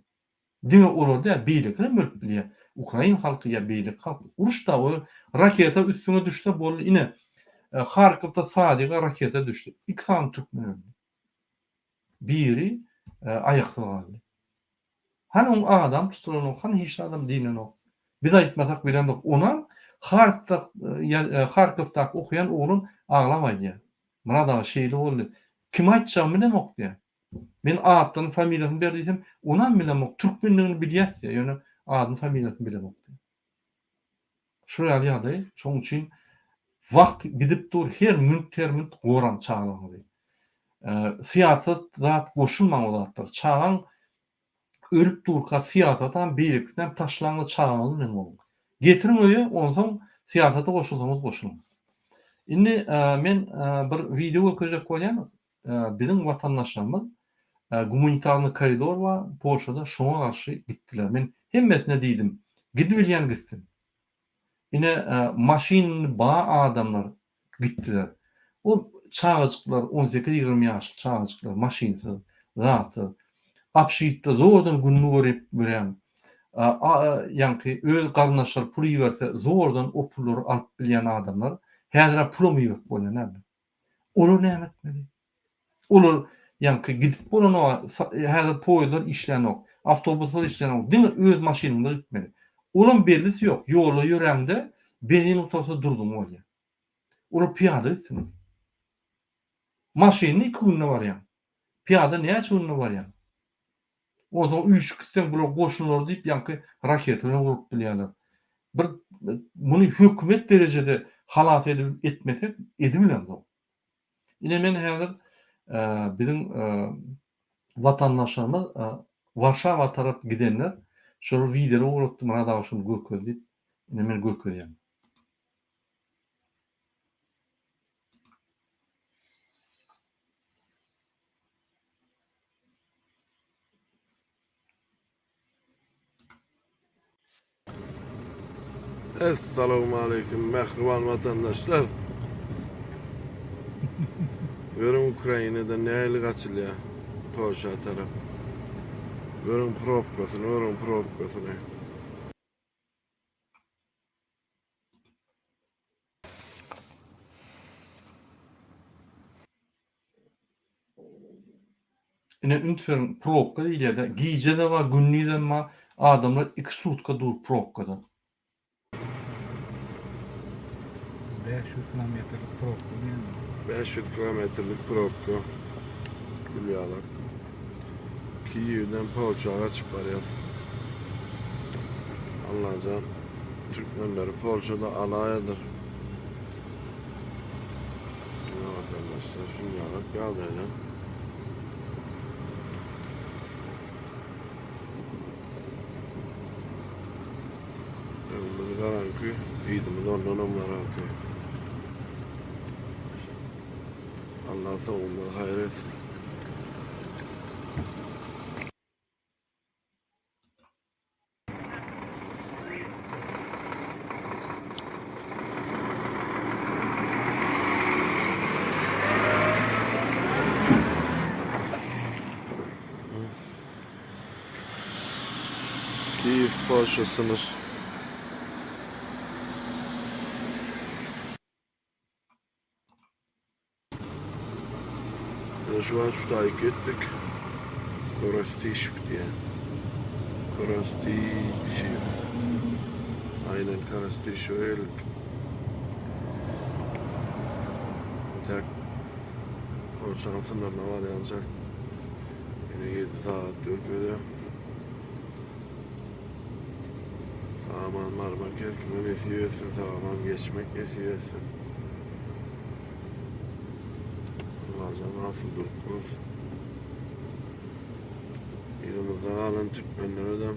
Diňe olar däl, beýlekilerem ölüp bilýär. Ukrain halky ýa beýleki halk. Uruş-da, o raketa üstüňe düşse boldy. Ine, Harkowda sadiga raketa düşdi. Iki sany türkmen öldi. Biri aýaksyz galdy. Hany oň adam tutulanok, hany hiç zadam diýlenok. Biz aýtmasak bilemzok. Onam Harkowdaky okaýan oglan aglap aýdýar. Myrat aga şeýle boldy. Kime aýtjagymy bilemok diýýär. Men atlaryny familiýasyny ber diýsem, onam bilemok. Türkmendigini bilýäs diýýär, ýöne adyny familiýasyny bilemok diýýär. Şol ýaly ýagdaý. Şonuň üçin wagt gidip dur, her minut her minut goraň çagalaryňyzy. Syýasat zat goşulmaň o zatlara. Çagaň ölüp durka syýasatam beýlekisinem taşlaňda çagaňyz bilen boluň. Getiriň öýe onsoň syýasata goşulsaňyz goşulyň. Indi men bir wideo görkezjek bolýan biziň watandaşlarymyz gumanitarnyý koridor bar Polşada şoňa garşy gitdiler. Men hemmesine diýdim gidibilýän gitsin. Ine maşynyny ba adamlar gitdiler. O çagajyklar 18-20 ýaşly çagajyklar maşynsyz, zatsyz. Obşitde zordan gününi görüp ýörýän. Ýaňky öz garyndaşlary pul iberse zordan o pullary alyp bilýän adamlar. Häzir-ä pulam iberip bolýan däldir. Olar näme etmeli? Olar ýaňky gidip bolanok, häzir poýezdler işlänok, awtobuslar işlänok, diňe öz maşynyňda gitmeli. Olam bellisi ýok, ýolda ýöräňde benzin gutarsa durduň bolýar. Olar pyýada gitsin. Maşynda iki günde barýaň. Pyýada näçe günde barýaň? Onsoň üýşüp gitseň bular goşunlary diýip ýaňky raketa bilen urup bilýärler. Bir muny hökümet derejede halas edip etmesek edibilemzok. Ine men häzir biziň. Watandaşlarymyz Warşawa tarap gidenler şolar wideolar ugratdy Myrat aga şuny görkez diýip. Ine men görkezýän. Essalawmaleýkim mähriban watandaşlar. Görüň Ukrainadan nähili gaçylýar Polşa tarap. Görüň probkasyny, görüň probkasyny. Ine üns beriň probka diýilýärde gije-de bar gündizem bar adamlar iki sutka dur probkada. 500 kilometrlik probka diýen. 500 kilometrlik probka. Gül ýalak. Kiýewden Polşa gaçyp barýas. Allajan türkmenleri Polşada alaýadyr. Ine watandaşlar şunýalak ýagdaýlar. Öňümiz garaňky, yzymyz ondanam garaňky. Allah soňumyzy haýyr etsin. Kiýew Polşa sınır. Ine şu wagt şu taýy gitdik. Korostişew diýen. Korostişew. Aýnan Korostişewe geldik. Tek Polşanyň sınyrına barýançak ýene 7 sagat görkezýär. Sag-aman barmak her kime nesip etsin, sag-aman geçmek nesip etsin. Allajan asudalyk bolsun. Yzymyzda galan türkmenlere-de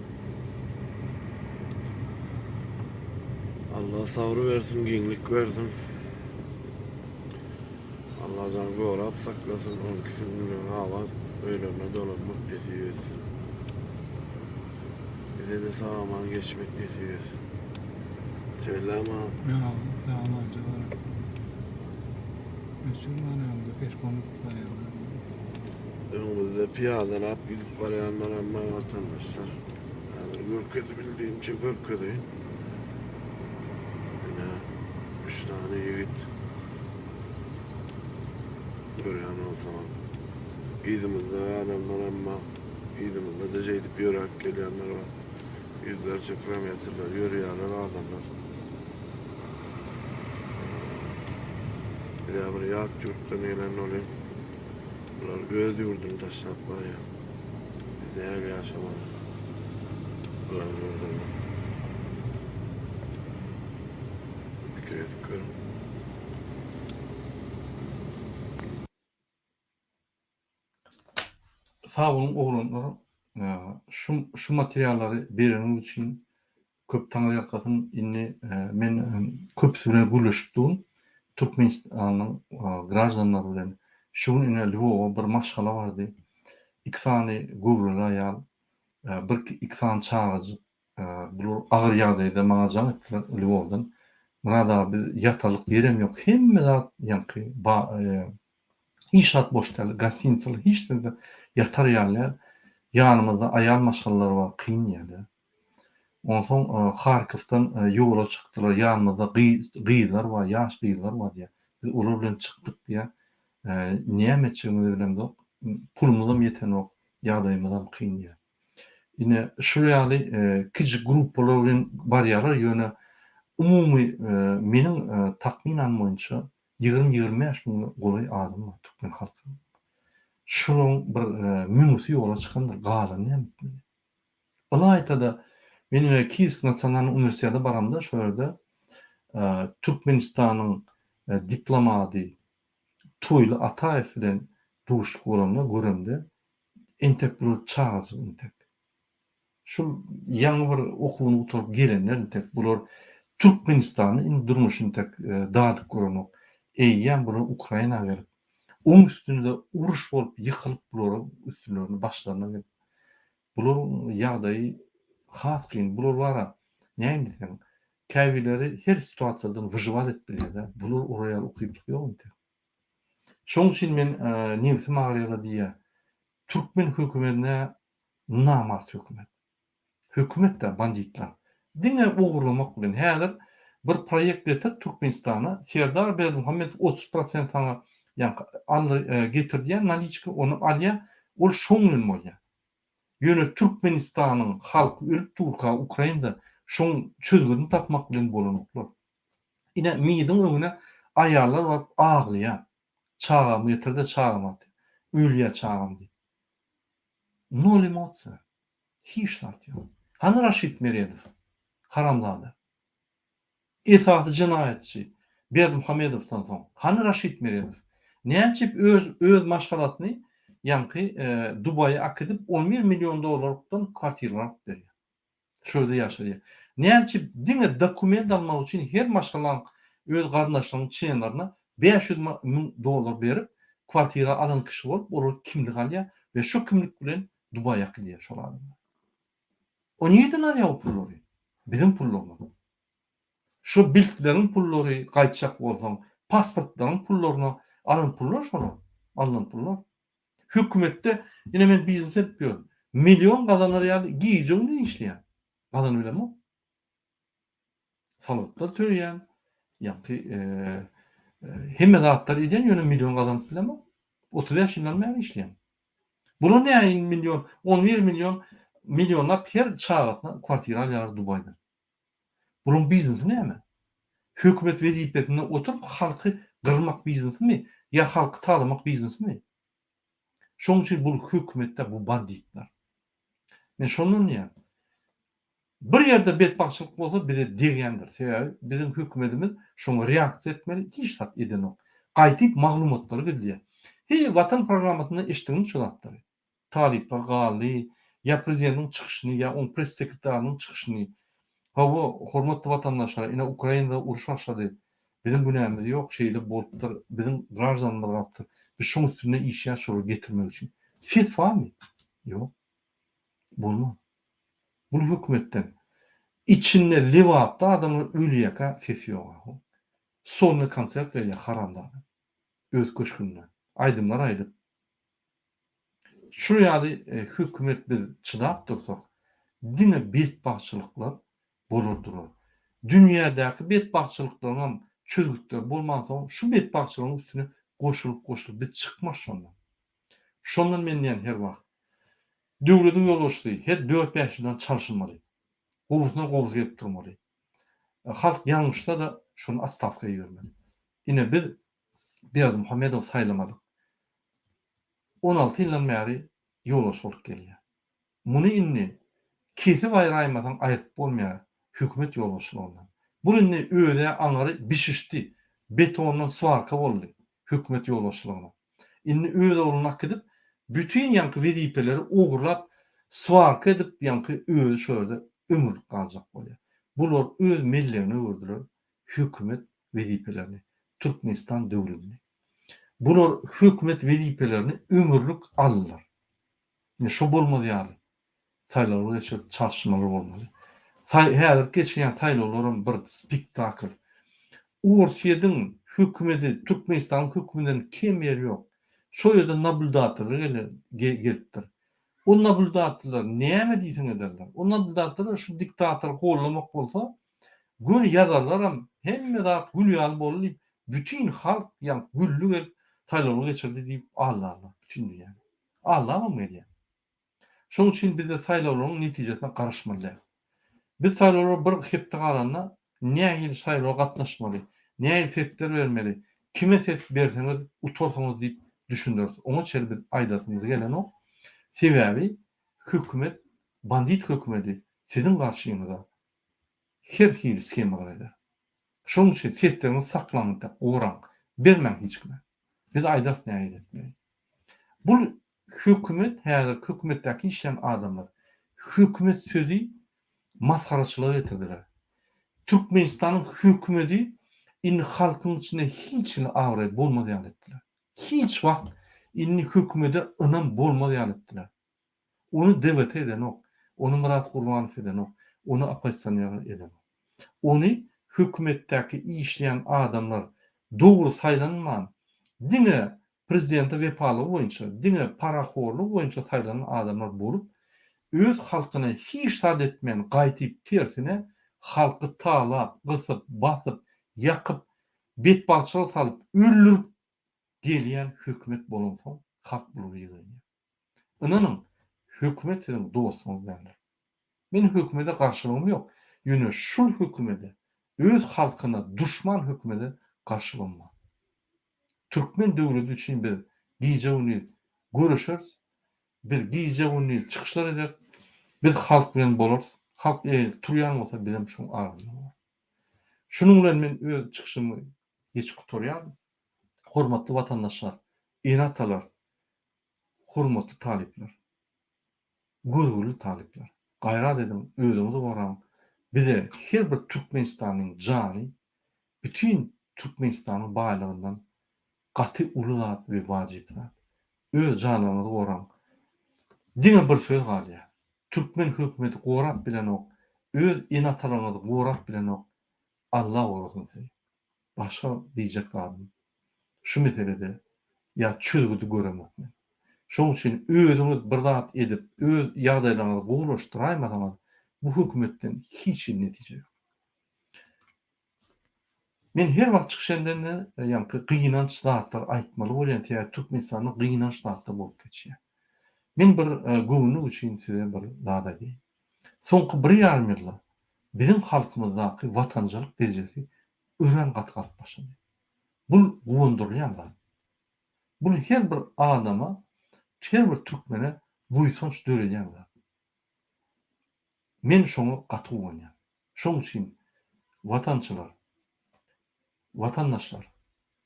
Allah sabr bersin, giňlik bersin. Allajan gorap saklasyn, on ikisi bilen abat öýlerine dolanmak nesip etsin. Bize-de sag-aman geçmek nesip etsin. Şeýlemi? Ýa, sag-aman jogap. Öçürmän öňde peşkom gidip barýarlar. Öňümizde pyýadalap gidip barýanlaram bar watandaşlar. Häzir görkezibildigimçe görkezeýin. Ine, üç sany ýigit. Görýän bolsaňyz. Yzymyzda galanlaram bar. Yzymyzda-da şeýdip ýöräp gelýänler bar. Ýüzlerçe kilometrler ýörýärler adamlar. Biz-ä bir ýat ýurtdan gelen bolyň. Bular öz ýurduny taşlap barýar. Biz nähili ýaşamaly bularyň ýurdunda. Pikir edip görüň. Sag boluň oglanlar şu şu materiallary bereniňiz üçin köp taňryýalkasyn indi men köpüsi bilen gürleşip durun Türkmenistanyň graždanlary bilen şu gün ine Lwowa bir maşgala bardy iki sany göwreli aýal bir iki sany çagajyk Bular agyr ýagdaýda maňa jaň etdiler Lwowdan. Myrat aga biz ýatarlyk ýerem ýok, hemme zat ýaňky hiç zat boş däl, gostinitsalar hiç zerde ýatar ýaly däl. Ýanymyzda aýal maşgalalar bar, kyn diýýärler. Onsoň Harkowdan ýola çykdylar, ýanymyzda gyzlar bar, ýaş gyzlar bar diýýär. Biz olar bilen çykdyk diýýär. Näme etjegimizi bilemzok, pulumyzam ýetenok, ýagdaýymyzam kyn diýýär. Ine, şul ýaly kiçijik gruppalar bilen barýarlar, ýöne umumy meniň takmynam boýunça 20-25 müňe golaý adam bar türkmen halkynyň. Şolaryň bir müňüsi ýola çykandyr, galany näme etmeli? Ylaýta-da, men ine Kiýewskiý nasionalnyý uniwersitete baramda şo ýerde Türkmenistanyň diplomady Toýly Ataýew bilen duşuşyk bolanda göremde. Entek bular çagajyk entek. Şul ýaňy bir okuwyny gutaryp gelenler entek bular Türkmenistanda indi durmuşy entek dadyp görenok. Eýýäm bular Ukraina gelip, oň üstünde uruş bolup ýykylyp bularyň üstülerine başlaryna gelip. Bularyň ýagdaýy has kyn. Bular bara näme diýseň käbirleri her situasiýadan wyžywat edip bilýär-de. Bular olar ýaly ukyplyk ýok entek. Şoň üçin men nebsim agyrýada diýýä. Türkmen hökümetine namart hökümet. Hökümet-dä banditler. Diňe ogurlamak bilen. Häzir bir proýekt getir Türkmenistana Serdar Berdimuhamedow 30 prosent saňa ýaňky al getir diýýä naliçka ony alýa ol şoň bilen bolýa. Ýöne Türkmenistanyň halky ölüp durka Ukrainada şoň çözgüdini tapmak bilen bolanoklar. Ine MİDiň öňüne aýallar baryp aglaýar. Çagamy getirde çagam at. Ölýär çagam diýip. Nol emosiýa. Hiç zat ýok. Hany Raşid Meredow? Haramzada. Esasy jenaýatçy Berdimuhamedowdan soň. Hany Raşid Meredow? Näme üçin öz öz maşgalasyny ýaňky Dubaýa akidip 11 million dollarlykdan kwartiralar alyp berýär? Şu ýerde ýaşaýar. Näme üçin diňe dokument almak üçin her maşgalaň öz garyndaşlarynyň çlenlerine 500 müň dollar berip kwartira alan kişi bolup olar kimlik alýar we şu kimlik bilen Dubaýa gidýär şol adamlar. O nirden alýar o pullary? Biziň pullarymyz. Şu biltleriň pullary gaýtjak bolsaň pasportlaryň pullaryna alan pullar şolar. Alnan pullar. Hökümetde ine men biznes edip ýörün. Million gazanar ýaly gije gündiz işleýän. Gazanyp bilemok. Salgytlar töleýän, ýaňky hemme zatlary edýän ýöne million gazanyp bilemok. 35 ýyldan bäri işleýän. Bular näin million, 11 million, millionlap her çagasyna kwartira alýarlar Dubaýda. Bularyň biznesi näme? Hökümet wezipesinde oturyp halky gyrmak biznesimi ýa halky talamak biznesimi? Şoň üçin bul hökümetde bu banditler. Men şondan diýýän. Bir ýerde betbagtçylyk bolsa bize degýändir. Sebäbi biziň hökümetimiz şoňa reaksiýa etmeli hiç zat edenok. Gaýtyp maglumatlary gizleýär. Heý Watan programmasynda eşitdiňmi şu zatlary? Talyplar galdy, ýa prezidentiň çykyşyny, ýa oň press sekretarynyň çykyşyny. Hawa, hormatly watandaşlar, ine Ukrainada uruş başlady. Biziň günämiz ýok, şeýle bolupdyr, biziň graždanymyz galypdyr. Biz şoň üstünde işýäs şolary getirmek üçin. Ses barmy? Ýok. Bolmaz. Bul hökümetden. Içinde Lebapda adamlar ölýäkä ses ýok. Solny konsert berýär haramzada. Öz köşgünde. Aýdymlar aýdyp. Şul ýaly hökümet biz çydap dursak diňe betbagtçylyklar bolar durar. Dünýädäki betbagtçylyklaryňam çözgütleri bolmansoň şu betbagtçylygyň üstüne goşulyp goşulyp biz çykmarys şondan. Şondan men diýen her wagt döwlediň ýolbaşçysy her dört-bäş ýyldan çalşylmaly. Gowusyna gowusy gelip durmaly. Halk ýalňyşsa-da şony otstawka ibermeli. Ine biz Berdimuhamedowy saýlamadyk. 16 ýyldan bäri ýolbaşçy bolup gelýär. Muny indi kesip aýraýmasaň aýryp bolmaýar hökümet ýolbaşçylygyndan. Bul indi özä aňary bişişdi, betondan swarka boldy hökümet ýolbaşçylygyna. Indi öz ogluny akidip bütin ýaňky wezipeleri ogurlap swarka edip ýaňky özi şo ýerde ömürlik galjak bolýar. Bular öz mellegine öwürdiler hökümet wezipelerini, Türkmenistan döwletini. Bular hökümet wezipelerini ömürlik aldylar. Indi şo bolmaz ýaly saýlawlar geçirip çalyşmalar bolmaly. Saý häzirki geçirýän saýlawlaram bir spektakl. Orsýediň hökümedi Türkmenistanyň hökümedinden kem ýeri ýok. Şo ýerde nablýudatorlar gelipdir. O nablýudatorlar näme diýseň ederler. O nablýudatorlar şu diktatory gollamak bolsa göni ýazarlaram hemme zat gül ýaly boldy diýip bütin halk ýa gülli gelip saýlawlar geçirdi diýip aldarlar bütin dünýäni. Aldabam gelýär. Şonuň üçin bizde saýlawlaryň netijesine garaşmaly däl. Biz saýlawlara bir hepde galanda nähili saýlawa gatnaşmaly, nähili sesler bermeli, kime ses berseňiz utarsyňyz diýip düşündiris. Oňa çenli biz aýdasymyz gelenok. Sebäbi hökümet, bandit hökümedi siziň garşyňyza her hili shemalar eder. Şonuň üçin sesleriňizi saklaň-da, goraň. Bermäň hiç kime. Biz aýdarys nähili etmeli. Bul. Hökümet, häzirki hökümetdäki işleýän adamlar hökümet sözi masgaraçylyga getirdiler. Türkmenistanyň hökümedi indi halkyň içinde hiç hili abraý bolmaz ýaly etdiler. Hiç wagt indi hökümede ynam bolmaz ýaly etdiler. Ony DWT edenok, ony Myrat Gurbanow edenok, ony oppozisionerler edenok. Ony hökümetdäki işleýän adamlar dogry saýlanman, diňe prezidente wepalygy boýunça, diňe parahorlugy boýunça saýlanan adamlar bolup, öz halkyna hiç zat etmän, gaýtyp tersine, halky talap, gysyp, basyp, ýakyp, betbagtçylyga salyp, öldürip gelýän hökümet bolansoň, halk bulary ýigrenýär. Ynanyň, hökümet siziň dostuňyz däldir. Meniň hökümede garşylygym ýok, ýöne şul hökümede, öz halkyna duşman hökümede garşylygym bar. Türkmen döwleti üçin biz gije-gündiz göreşeris, biz gije-gündiz çykyşlar ederis, biz halk bilen bolarys, halk eger turýan bolsa bizem şoň arasynda bolarys. Şunuň bilen men öz çykyşymy geçip gutarýaryn. Hormatly watandaşlar, ene-atalar, Hormatly talyplar! Görgüli talyplar! Gaýrat ediň, özüňizi goraň! Bize her bir türkmenistanlyň jany bütin Türkmenistanyň baýlygyndan gaty uly zat we wajyp zat. Öz janlaryňyzy goraň! Diňe bir söz galýar. Türkmen hökümeti gorap bilenok, öz ene-atalaryňyzy gorap bilenok, Alla gorasyn sizi. Başga diýjek zadym şu meselede ýa çözgüdi göremok men. Şoň üçin özüňiz bir zat edip öz ýagdaýlaryňyzy gowulaşdyraýmasaňyz bu hökümetden hiç hili netije ýok. Men her wagt çykyş edende ýaňky gynanç zatlar aýtmaly bolýan sebäbi Türkmenistanda gynanç zatlar bolup geçýär. Men bir göwünlik üçin size bir zat aýdaýyn. Soňky bir ýarym ýylda biziň halkymyzdaky watançylyk derejesi örän gaty galyp başlady. Bul guwandyrylýan zat. Bul her bir adama, her bir türkmene buýsanç döredýän zat. Men şoňa gaty guwanýan. Şoň üçin watançylar, watandaşlar,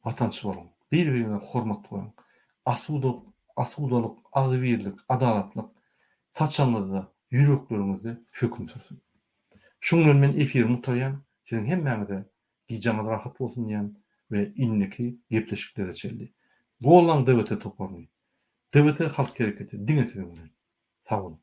watançy boluň, bir-biriňize hormat goýuň. Asuda, asudalyk, agzybirlik, adalatlyk saçagyňyzda, ýürekleriňizde höküm sürsün. Şuň bilen men efirimi gutarýan. Siziň hemmäňize gijaňyz rahat bolsun diýýän we indiki gepleşiklere çenli. Gollaň DWT toparyny. DWT halk hereketi diňe siziň bilen. Sag boluň.